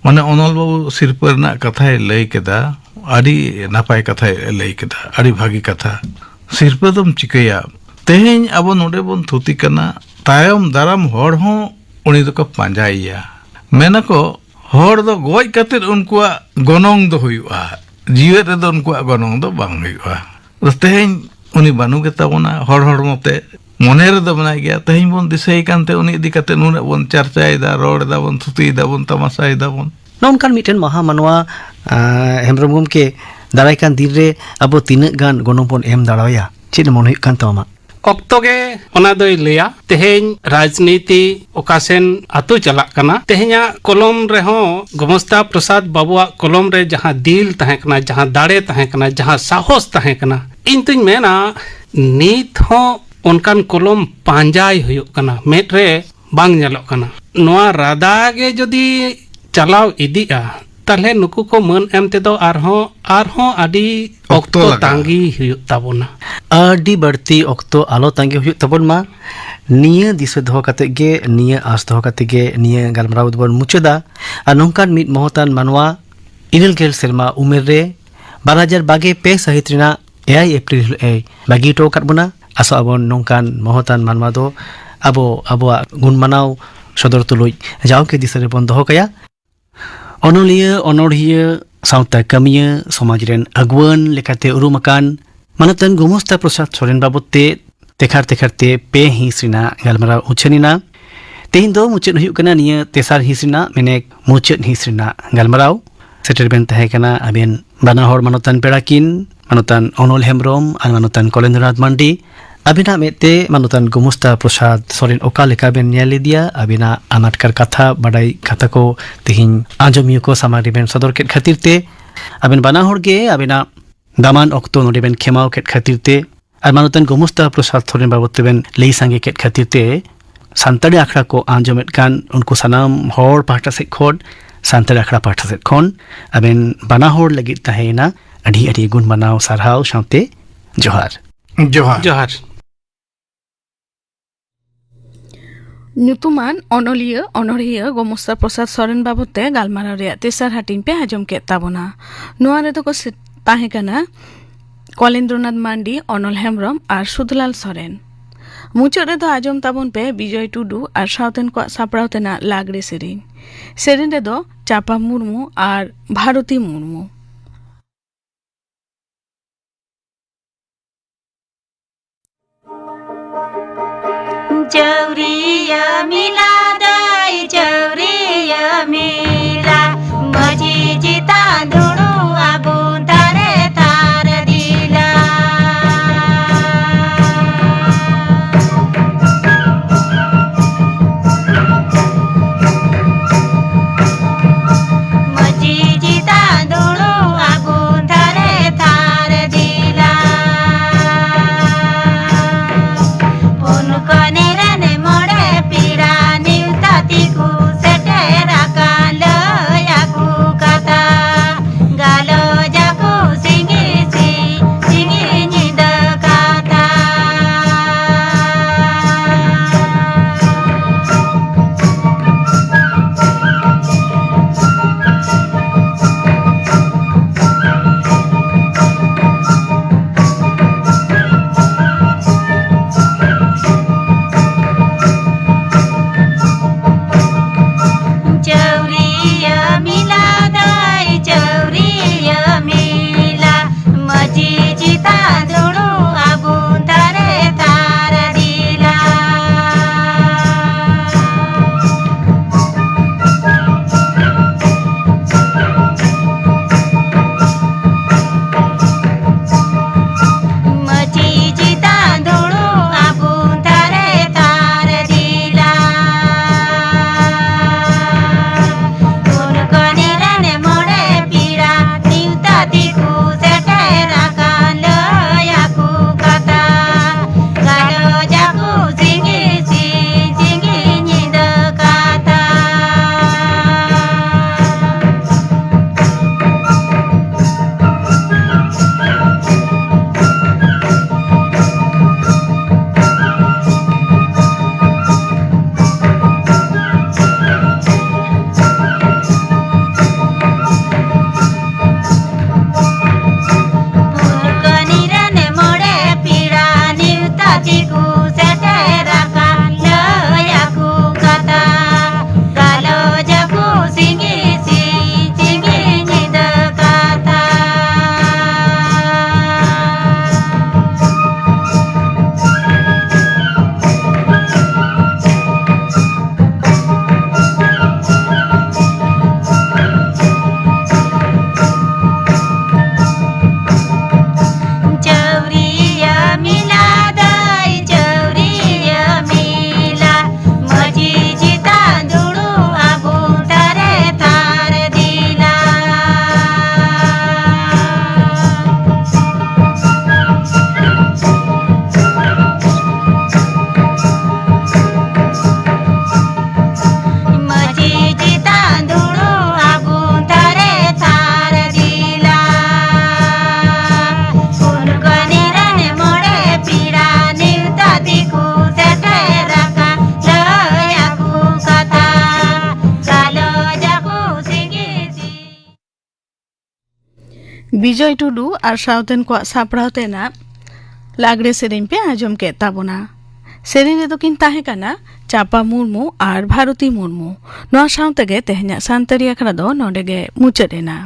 ᱢᱟᱱᱮ, ᱚᱱᱚᱞ ᱵᱟᱹᱵᱩ ᱥᱤᱨᱯᱟᱹ ᱨᱮᱱᱟᱜ ᱠᱟᱛᱷᱟᱭ ᱞᱟᱹᱭ ᱠᱮᱫᱟ, ᱟᱹᱰᱤ ᱱᱟᱯᱟᱭ ᱠᱟᱛᱷᱟᱭ ᱞᱟᱹᱭ ᱠᱮᱫᱟ, ᱟᱹᱰᱤ ᱵᱷᱟᱹᱜᱤ ᱠᱟᱛᱷᱟ᱾ ᱥᱤᱨᱯᱟᱹ ᱫᱚᱢ ᱪᱤᱠᱟᱹᱭᱟ? ᱛᱮᱦᱮᱧ ᱟᱵᱚ ᱱᱚᱰᱮ ᱵᱚᱱ ᱛᱷᱩᱛᱤ ᱠᱟᱱᱟ, ᱛᱟᱭᱚᱢ ᱫᱟᱨᱟᱢ ᱦᱚᱲ ᱦᱚᱸ ᱩᱱᱤ ᱫᱚᱠᱚ ᱯᱟᱸᱡᱟᱭᱮᱭᱟ᱾ ᱢᱮᱱᱟᱠᱚ, ᱦᱚᱲ ᱫᱚ ᱜᱚᱡ ᱠᱟᱛᱮᱫ ᱩᱱᱠᱩᱣᱟᱜ ᱜᱚᱱᱚᱝ ᱫᱚ ᱦᱩᱭᱩᱜᱼᱟ, ᱡᱤᱣᱮᱫ ᱨᱮᱫᱚ ᱩᱱᱠᱩᱣᱟᱜ ᱜᱚᱱᱚᱝ ᱫᱚ ᱵᱟᱝ ᱦᱩᱭᱩᱜᱼᱟ᱾ ᱟᱫᱚ ᱛᱮᱦᱮᱧ ᱩᱱᱤ ᱵᱟᱹᱱᱩᱜ ᱜᱮᱛᱟ ᱵᱚᱱᱟ, ᱦᱚᱲ ᱦᱚᱲᱢᱚ ᱛᱮ ᱢᱚᱱᱮ ᱨᱮᱫᱚ ᱢᱮᱱᱟᱭ ᱜᱮᱭᱟ᱾ ᱛᱮᱦᱮᱧ ᱵᱚᱱ ᱫᱤᱥᱟᱹᱭ ᱠᱟᱱᱛᱮ ᱩᱱᱤ ᱤᱫᱤ ᱠᱟᱛᱮ ᱱᱩᱱᱟᱹᱜ ᱵᱚᱱ ᱪᱟᱨᱪᱟᱭᱮᱫᱟ, ᱨᱚᱲ ᱮᱫᱟ ᱵᱚᱱ, ᱛᱷᱩᱛᱤᱭᱮᱫᱟ ᱵᱚᱱ, ᱛᱟᱢᱟᱥᱟᱭᱮᱫᱟ ᱵᱚᱱ᱾ ᱱᱚᱜᱼᱚ ᱱᱚᱝᱠᱟᱱ ᱢᱤᱫᱴᱮᱱ ᱢᱟᱦᱟ ᱢᱟᱱᱣᱟ, ᱟᱸ, ᱦᱮᱢᱵᱨᱚᱢ ᱜᱚᱢᱠᱮ, ᱫᱟᱨᱟᱭ ᱠᱟᱱ ᱫᱤᱱ ᱨᱮ ᱟᱵᱚ ᱛᱤᱱᱟᱹᱜ ᱜᱟᱱ ᱜᱚᱱᱚᱝ ᱵᱚᱱ ᱮᱢ ᱫᱟᱲᱮᱣᱟᱭᱟ? ᱪᱮᱫ ᱢᱚᱱᱮ ᱦᱩᱭᱩᱜ ᱠᱟᱱ ᱛᱟᱢᱟ ᱟᱢᱟᱜ? ᱚᱠᱛᱚ ᱜᱮ ᱚᱱᱟ ᱫᱚᱭ ᱞᱟᱹᱭᱟ᱾ ᱛᱮᱦᱮᱧ ᱨᱟᱡᱽᱱᱤᱛᱤ ᱚᱠᱟ ᱥᱮᱱ ᱟᱹᱛᱩ ᱪᱟᱞᱟᱜ ᱠᱟᱱᱟ, ᱛᱮᱦᱮᱧᱟᱜ ᱠᱚᱞᱚᱢ ᱨᱮᱦᱚᱸ, ᱜᱚᱢᱚᱥᱛᱟ ᱯᱨᱚᱥᱟᱫᱽ ᱵᱟᱵᱩᱣᱟᱜ ᱠᱚᱞᱚᱢ ᱨᱮ ᱡᱟᱦᱟᱸ ᱫᱤᱞ ᱛᱟᱦᱮᱸ ᱠᱟᱱᱟ, ᱡᱟᱦᱟᱸ ᱫᱟᱲᱮ ᱛᱟᱦᱮᱸ ᱠᱟᱱᱟ, ᱡᱟᱦᱟᱸ ᱥᱟᱦᱚᱥ ᱛᱟᱦᱮᱸ ᱠᱟᱱᱟ, ᱤᱧ ᱫᱩᱧ ᱢᱮᱱᱟ, ᱱᱤᱛ ᱦᱚᱸ ᱚᱱᱠᱟᱱ ᱠᱚᱞᱚᱢ ᱯᱟᱸᱡᱟᱭ ᱦᱩᱭᱩᱜ ᱠᱟᱱᱟ, ᱢᱮᱫ ᱨᱮ ᱵᱟᱝ ᱧᱮᱞᱚᱜ ᱠᱟᱱᱟ᱾ ᱱᱚᱣᱟ ᱨᱟᱫᱟ ᱜᱮ ᱡᱩᱫᱤ ᱪᱟᱞᱟᱣ ᱤᱫᱤᱜᱼᱟ, ᱛᱟᱦᱞᱮ ᱱᱩᱠᱩ ᱠᱚ ᱢᱟᱹᱱ ᱮᱢ ᱛᱮᱫᱚ ᱟᱨᱦᱚᱸ, ᱟᱨᱦᱚᱸ ᱟᱹᱰᱤ ᱚᱠᱛᱚ ᱚᱠᱛᱚ ᱞᱟᱜᱟᱜᱼᱟ᱾ ᱛᱟᱸᱜᱤ ᱦᱩᱭᱩᱜ ᱛᱟᱵᱚᱱᱟ᱾ ᱟᱹᱰᱤ ᱵᱟᱹᱲᱛᱤ ᱚᱠᱛᱚ ᱟᱞᱚ ᱛᱟᱸᱜᱤ ᱦᱩᱭᱩᱜ ᱛᱟᱵᱚᱱ ᱢᱟ᱾ ᱱᱤᱭᱟᱹ ᱫᱤᱥᱟᱹ ᱫᱚᱦᱚ ᱠᱟᱛᱮ ᱜᱮ, ᱱᱤᱭᱟᱹ ᱟᱸᱥ ᱫᱚᱦᱚ ᱠᱟᱛᱮ ᱜᱮ ᱱᱤᱭᱟᱹ ᱜᱟᱞᱢᱟᱨᱟᱣ ᱫᱚᱵᱚᱱ ᱢᱩᱪᱟᱹᱫᱟ᱾ ᱟᱨ ᱱᱚᱝᱠᱟᱱ ᱢᱤᱫ ᱢᱚᱦᱚᱛᱟᱱ ᱢᱟᱱᱣᱟ ᱤᱨᱟᱹᱞ ᱜᱮᱞ ᱥᱮᱨᱢᱟ ᱩᱢᱮᱨ ᱨᱮ ᱵᱟᱨ ᱦᱟᱡᱟᱨ ᱵᱟᱜᱮ ᱯᱮ ᱥᱟᱹᱦᱤᱛ ᱨᱮᱱᱟᱜ ᱮᱭᱟᱭ ᱮᱯᱨᱤᱞ ᱦᱤᱞᱳᱜ ᱮ ᱵᱟᱹᱜᱤ ᱦᱚᱴᱚ ᱟᱠᱟᱫ ᱵᱚᱱᱟ᱾ ᱟᱥᱚᱜ ᱟᱵᱚᱱ ᱱᱚᱝᱠᱟᱱ ᱢᱚᱦᱚᱛᱟᱱ ᱢᱟᱱᱣᱟ ᱫᱚ ᱟᱵᱚ ᱟᱵᱚᱣᱟᱜ ᱜᱩᱱ ᱢᱟᱱᱟᱣ ᱥᱚᱫᱚᱨ ᱛᱩᱞᱩᱡ ᱡᱟᱣᱜᱮ ᱫᱤᱥᱟᱹ ᱨᱮᱵᱚᱱ ᱫᱚᱦᱚ ᱠᱟᱭᱟ᱾ ᱚᱱᱚᱞᱤᱭᱟᱹ, ᱚᱱᱚᱲᱦᱤᱭᱟᱹ, ᱥᱟᱶᱛᱟ ᱠᱟᱹᱢᱤᱭᱟᱹ, ᱥᱚᱢᱟᱡᱽ ᱨᱮᱱ ᱟᱹᱜᱩᱣᱟᱹᱱ ᱞᱮᱠᱟᱛᱮ ᱩᱨᱩᱢ ᱟᱠᱟᱱ ᱢᱟᱱᱚᱛᱟᱱ ᱜᱳᱢᱚᱥᱛᱟ ᱯᱨᱚᱥᱟᱫᱽ ᱥᱚᱨᱮᱱ ᱵᱟᱵᱚᱫ ᱛᱮ ᱛᱮᱠᱷᱟᱨ ᱛᱮᱠᱷᱟᱨ ᱛᱮ ᱯᱮ ᱦᱤᱸᱥ ᱨᱮᱱᱟᱜ ᱜᱟᱞᱢᱟᱨᱟᱣ ᱩᱪᱷᱟᱹᱱ ᱮᱱᱟ᱾ ᱛᱮᱦᱮᱧ ᱫᱚ ᱢᱩᱪᱟᱹᱫ ᱦᱩᱭᱩᱜ ᱠᱟᱱᱟ ᱱᱤᱭᱟᱹ ᱛᱮᱥᱟᱨ ᱦᱤᱸᱥ ᱨᱮᱱᱟᱜ, ᱢᱮᱱᱮᱠ ᱢᱩᱪᱟᱹᱫ ᱦᱤᱸᱥ ᱨᱮᱱᱟᱜ ᱜᱟᱞᱢᱟᱨᱟᱣ᱾ ᱥᱮᱴᱮᱨ ᱵᱮᱱ ᱛᱟᱦᱮᱸ ᱠᱟᱱᱟ ᱟᱵᱮᱱ ᱵᱟᱱᱟ ᱦᱚᱲ ᱢᱟᱱᱚᱛᱟᱱ ᱯᱮᱲᱟ ᱠᱤᱱ, ᱢᱟᱱᱚᱛᱟᱱ ᱚᱱᱚᱞ ᱦᱮᱢᱵᱨᱚᱢ ᱟᱨ ᱢᱟᱱᱚᱛᱟᱱ ᱠᱚᱞᱮᱱᱫᱨᱚᱱᱟᱛᱷ ᱢᱟᱱᱰᱤ᱾ ᱟᱵᱤᱱᱟᱜ ᱢᱮᱫ ᱛᱮ ᱢᱟᱱᱚᱛᱟᱱ ᱜᱳᱢᱚᱥᱛᱟ ᱯᱨᱚᱥᱟᱫᱽ ᱥᱚᱨᱮᱱ ᱚᱠᱟ ᱞᱮᱠᱟ ᱵᱮᱱ ᱧᱮᱞ ᱤᱫᱤᱭᱟ? ᱟᱵᱤᱱᱟᱜ ᱟᱱᱟᱴᱠᱟᱨ ᱠᱟᱛᱷᱟ, ᱵᱟᱰᱟᱭ ᱠᱟᱛᱷᱟ ᱠᱚ ᱛᱮᱦᱮᱧ ᱟᱸᱡᱚᱢᱤᱭᱟᱹ ᱠᱚ ᱥᱟᱢᱟᱝ ᱨᱮᱵᱮᱱ ᱥᱚᱫᱚᱨ ᱠᱮᱫ ᱠᱷᱟᱹᱛᱤᱨ ᱛᱮ ᱟᱵᱮᱱ ᱵᱟᱱᱟ ᱦᱚᱲ ᱜᱮ ᱟᱵᱤᱱᱟᱜ ᱫᱟᱢᱟᱱ ᱚᱠᱛᱚ ᱱᱚᱰᱮ ᱵᱮᱱ ᱠᱷᱮᱢᱟᱣ ᱠᱮᱫ ᱠᱷᱟᱹᱛᱤᱨ ᱛᱮ ᱟᱨ ᱢᱟᱱᱚᱛᱟᱱ ᱜᱳᱢᱚᱥᱛᱟ ᱯᱨᱚᱥᱟᱫᱽ ᱥᱚᱨᱮᱱ ᱵᱟᱵᱚᱫ ᱛᱮᱵᱮᱱ ᱞᱟᱹᱭ ᱥᱟᱸᱜᱮ ᱠᱮᱫ ᱠᱷᱟᱹᱛᱤᱨ ᱛᱮ ᱥᱟᱱᱛᱟᱲᱤ ᱟᱠᱷᱲᱟ ᱠᱚ ᱟᱸᱡᱚᱢᱮᱫ ᱠᱟᱱ ᱩᱱᱠᱩ ᱥᱟᱱᱟᱢ ᱦᱚᱲ ᱯᱟᱦᱴᱟ ᱥᱮᱫ ᱠᱷᱚᱱ, ᱥᱟᱱᱛᱟᱲᱤ ᱟᱠᱷᱲᱟ ᱯᱟᱦᱴᱟ ᱥᱮᱫ ᱠᱷᱚᱱ ᱟᱵᱮᱱ ᱵᱟᱱᱟ ᱦᱚᱲ ᱞᱟᱹᱜᱤᱫ ᱛᱟᱦᱮᱸᱭᱮᱱᱟ ᱟᱹᱰᱤ ᱟᱹᱰᱤ ᱜᱩᱱ ᱢᱟᱱᱟᱣ ᱥᱟᱨᱦᱟᱣ ᱥᱟᱶᱛᱮ ᱡᱚᱦᱟᱨ᱾ ᱡᱚᱦᱟᱨ᱾ ᱡᱚᱦᱟᱨ᱾ ᱧᱩᱛᱩᱢᱟᱱ ᱚᱱᱚᱞᱤᱭᱟᱹ, ᱚᱱᱚᱲᱦᱤᱭᱟᱹ ᱜᱳᱢᱚᱥᱛᱟ ᱯᱨᱚᱥᱟᱫᱽ ᱥᱚᱨᱮᱱ ᱵᱟᱵᱚᱫ ᱛᱮ ᱜᱟᱞᱢᱟᱨᱟᱣ ᱨᱮᱭᱟᱜ ᱛᱮᱥᱟᱨ ᱦᱟᱹᱴᱤᱧ ᱯᱮ ᱟᱸᱡᱚᱢ ᱠᱮᱫ ᱛᱟᱵᱚᱱᱟ᱾ ᱱᱚᱣᱟ ᱨᱮᱫᱚ ᱠᱚ ᱥᱮ-, ᱛᱟᱦᱮᱸ ᱠᱟᱱᱟ ᱠᱚᱞᱮᱱᱫᱨᱚᱱᱟᱛᱷ ᱢᱟᱱᱰᱤ, ᱚᱱᱚᱞ ᱦᱮᱢᱵᱨᱚᱢ ᱟᱨ ᱥᱩᱫᱷᱞᱟᱞ ᱥᱚᱨᱮᱱ᱾ ᱢᱩᱪᱟᱹᱫ ᱨᱮᱫᱚ ᱟᱸᱡᱚᱢ ᱛᱟᱵᱚᱱ ᱯᱮ ᱵᱤᱡᱚᱭ ᱴᱩᱰᱩ ᱟᱨ ᱥᱟᱶᱛᱮᱱ ᱠᱚᱣᱟᱜ ᱥᱟᱯᱲᱟᱣ ᱛᱮᱱᱟᱜ ᱞᱟᱜᱽᱲᱮ ᱥᱮᱨᱮᱧ᱾ ᱥᱮᱨᱮᱧ ᱨᱮᱫᱚ ᱪᱟᱯᱟ ᱢᱩᱨᱢᱩ ᱟᱨ ᱵᱷᱟᱨᱚᱛᱤ ᱢᱩᱨᱢᱩ᱾ ᱪᱟᱹᱣᱨᱤᱭᱟᱹ ᱢᱮᱞᱟ ᱫᱟᱹᱭ, ᱪᱟᱹᱣᱨᱤᱭᱟᱹ ᱢᱮᱞᱟ, ᱢᱟᱹᱡᱷᱤ ᱪᱮᱛᱟᱱ ᱫᱩᱲᱩᱵ ᱟᱵᱚ ᱛᱟᱨᱮ ᱛᱟᱨ ᱫᱤᱞᱟ᱾ ᱢᱟᱹᱡᱷᱤ ᱪᱮᱛᱟᱱ ᱫᱩᱲᱩᱵ ᱟᱵᱚ ᱛᱟᱨᱮ ᱛᱟᱨ ᱫᱤᱞᱟ᱾ ᱯᱩᱱ ᱠᱚᱱᱮ ᱨᱮᱱ ᱢᱚᱬᱮ ᱯᱮᱲᱟ ᱵᱤᱡᱚᱭ ᱴᱩᱰᱩ ᱟᱨ ᱥᱟᱶᱛᱮᱱ ᱠᱚᱣᱟᱜ ᱥᱟᱯᱲᱟᱣ ᱛᱮᱱᱟᱜ ᱞᱟᱜᱽᱲᱮ ᱥᱮᱨᱮᱧ ᱯᱮ ᱟᱸᱡᱚᱢ ᱠᱮᱫ ᱛᱟᱵᱚᱱᱟ᱾ ᱥᱮᱨᱮᱧ ᱨᱮᱫᱚ ᱠᱤᱱ ᱛᱟᱦᱮᱸ ᱠᱟᱱᱟ ᱪᱟᱯᱟ ᱢᱩᱨᱢᱩ ᱟᱨ ᱵᱷᱟᱨᱚᱛᱤ ᱢᱩᱨᱢᱩ᱾ ᱱᱚᱣᱟ ᱥᱟᱶ ᱛᱮᱜᱮ ᱛᱮᱦᱮᱧᱟᱜ ᱥᱟᱱᱛᱟᱲᱤ ᱟᱠᱷᱲᱟ ᱫᱚ ᱱᱚᱰᱮ ᱜᱮ ᱢᱩᱪᱟᱹᱫ ᱮᱱᱟ᱾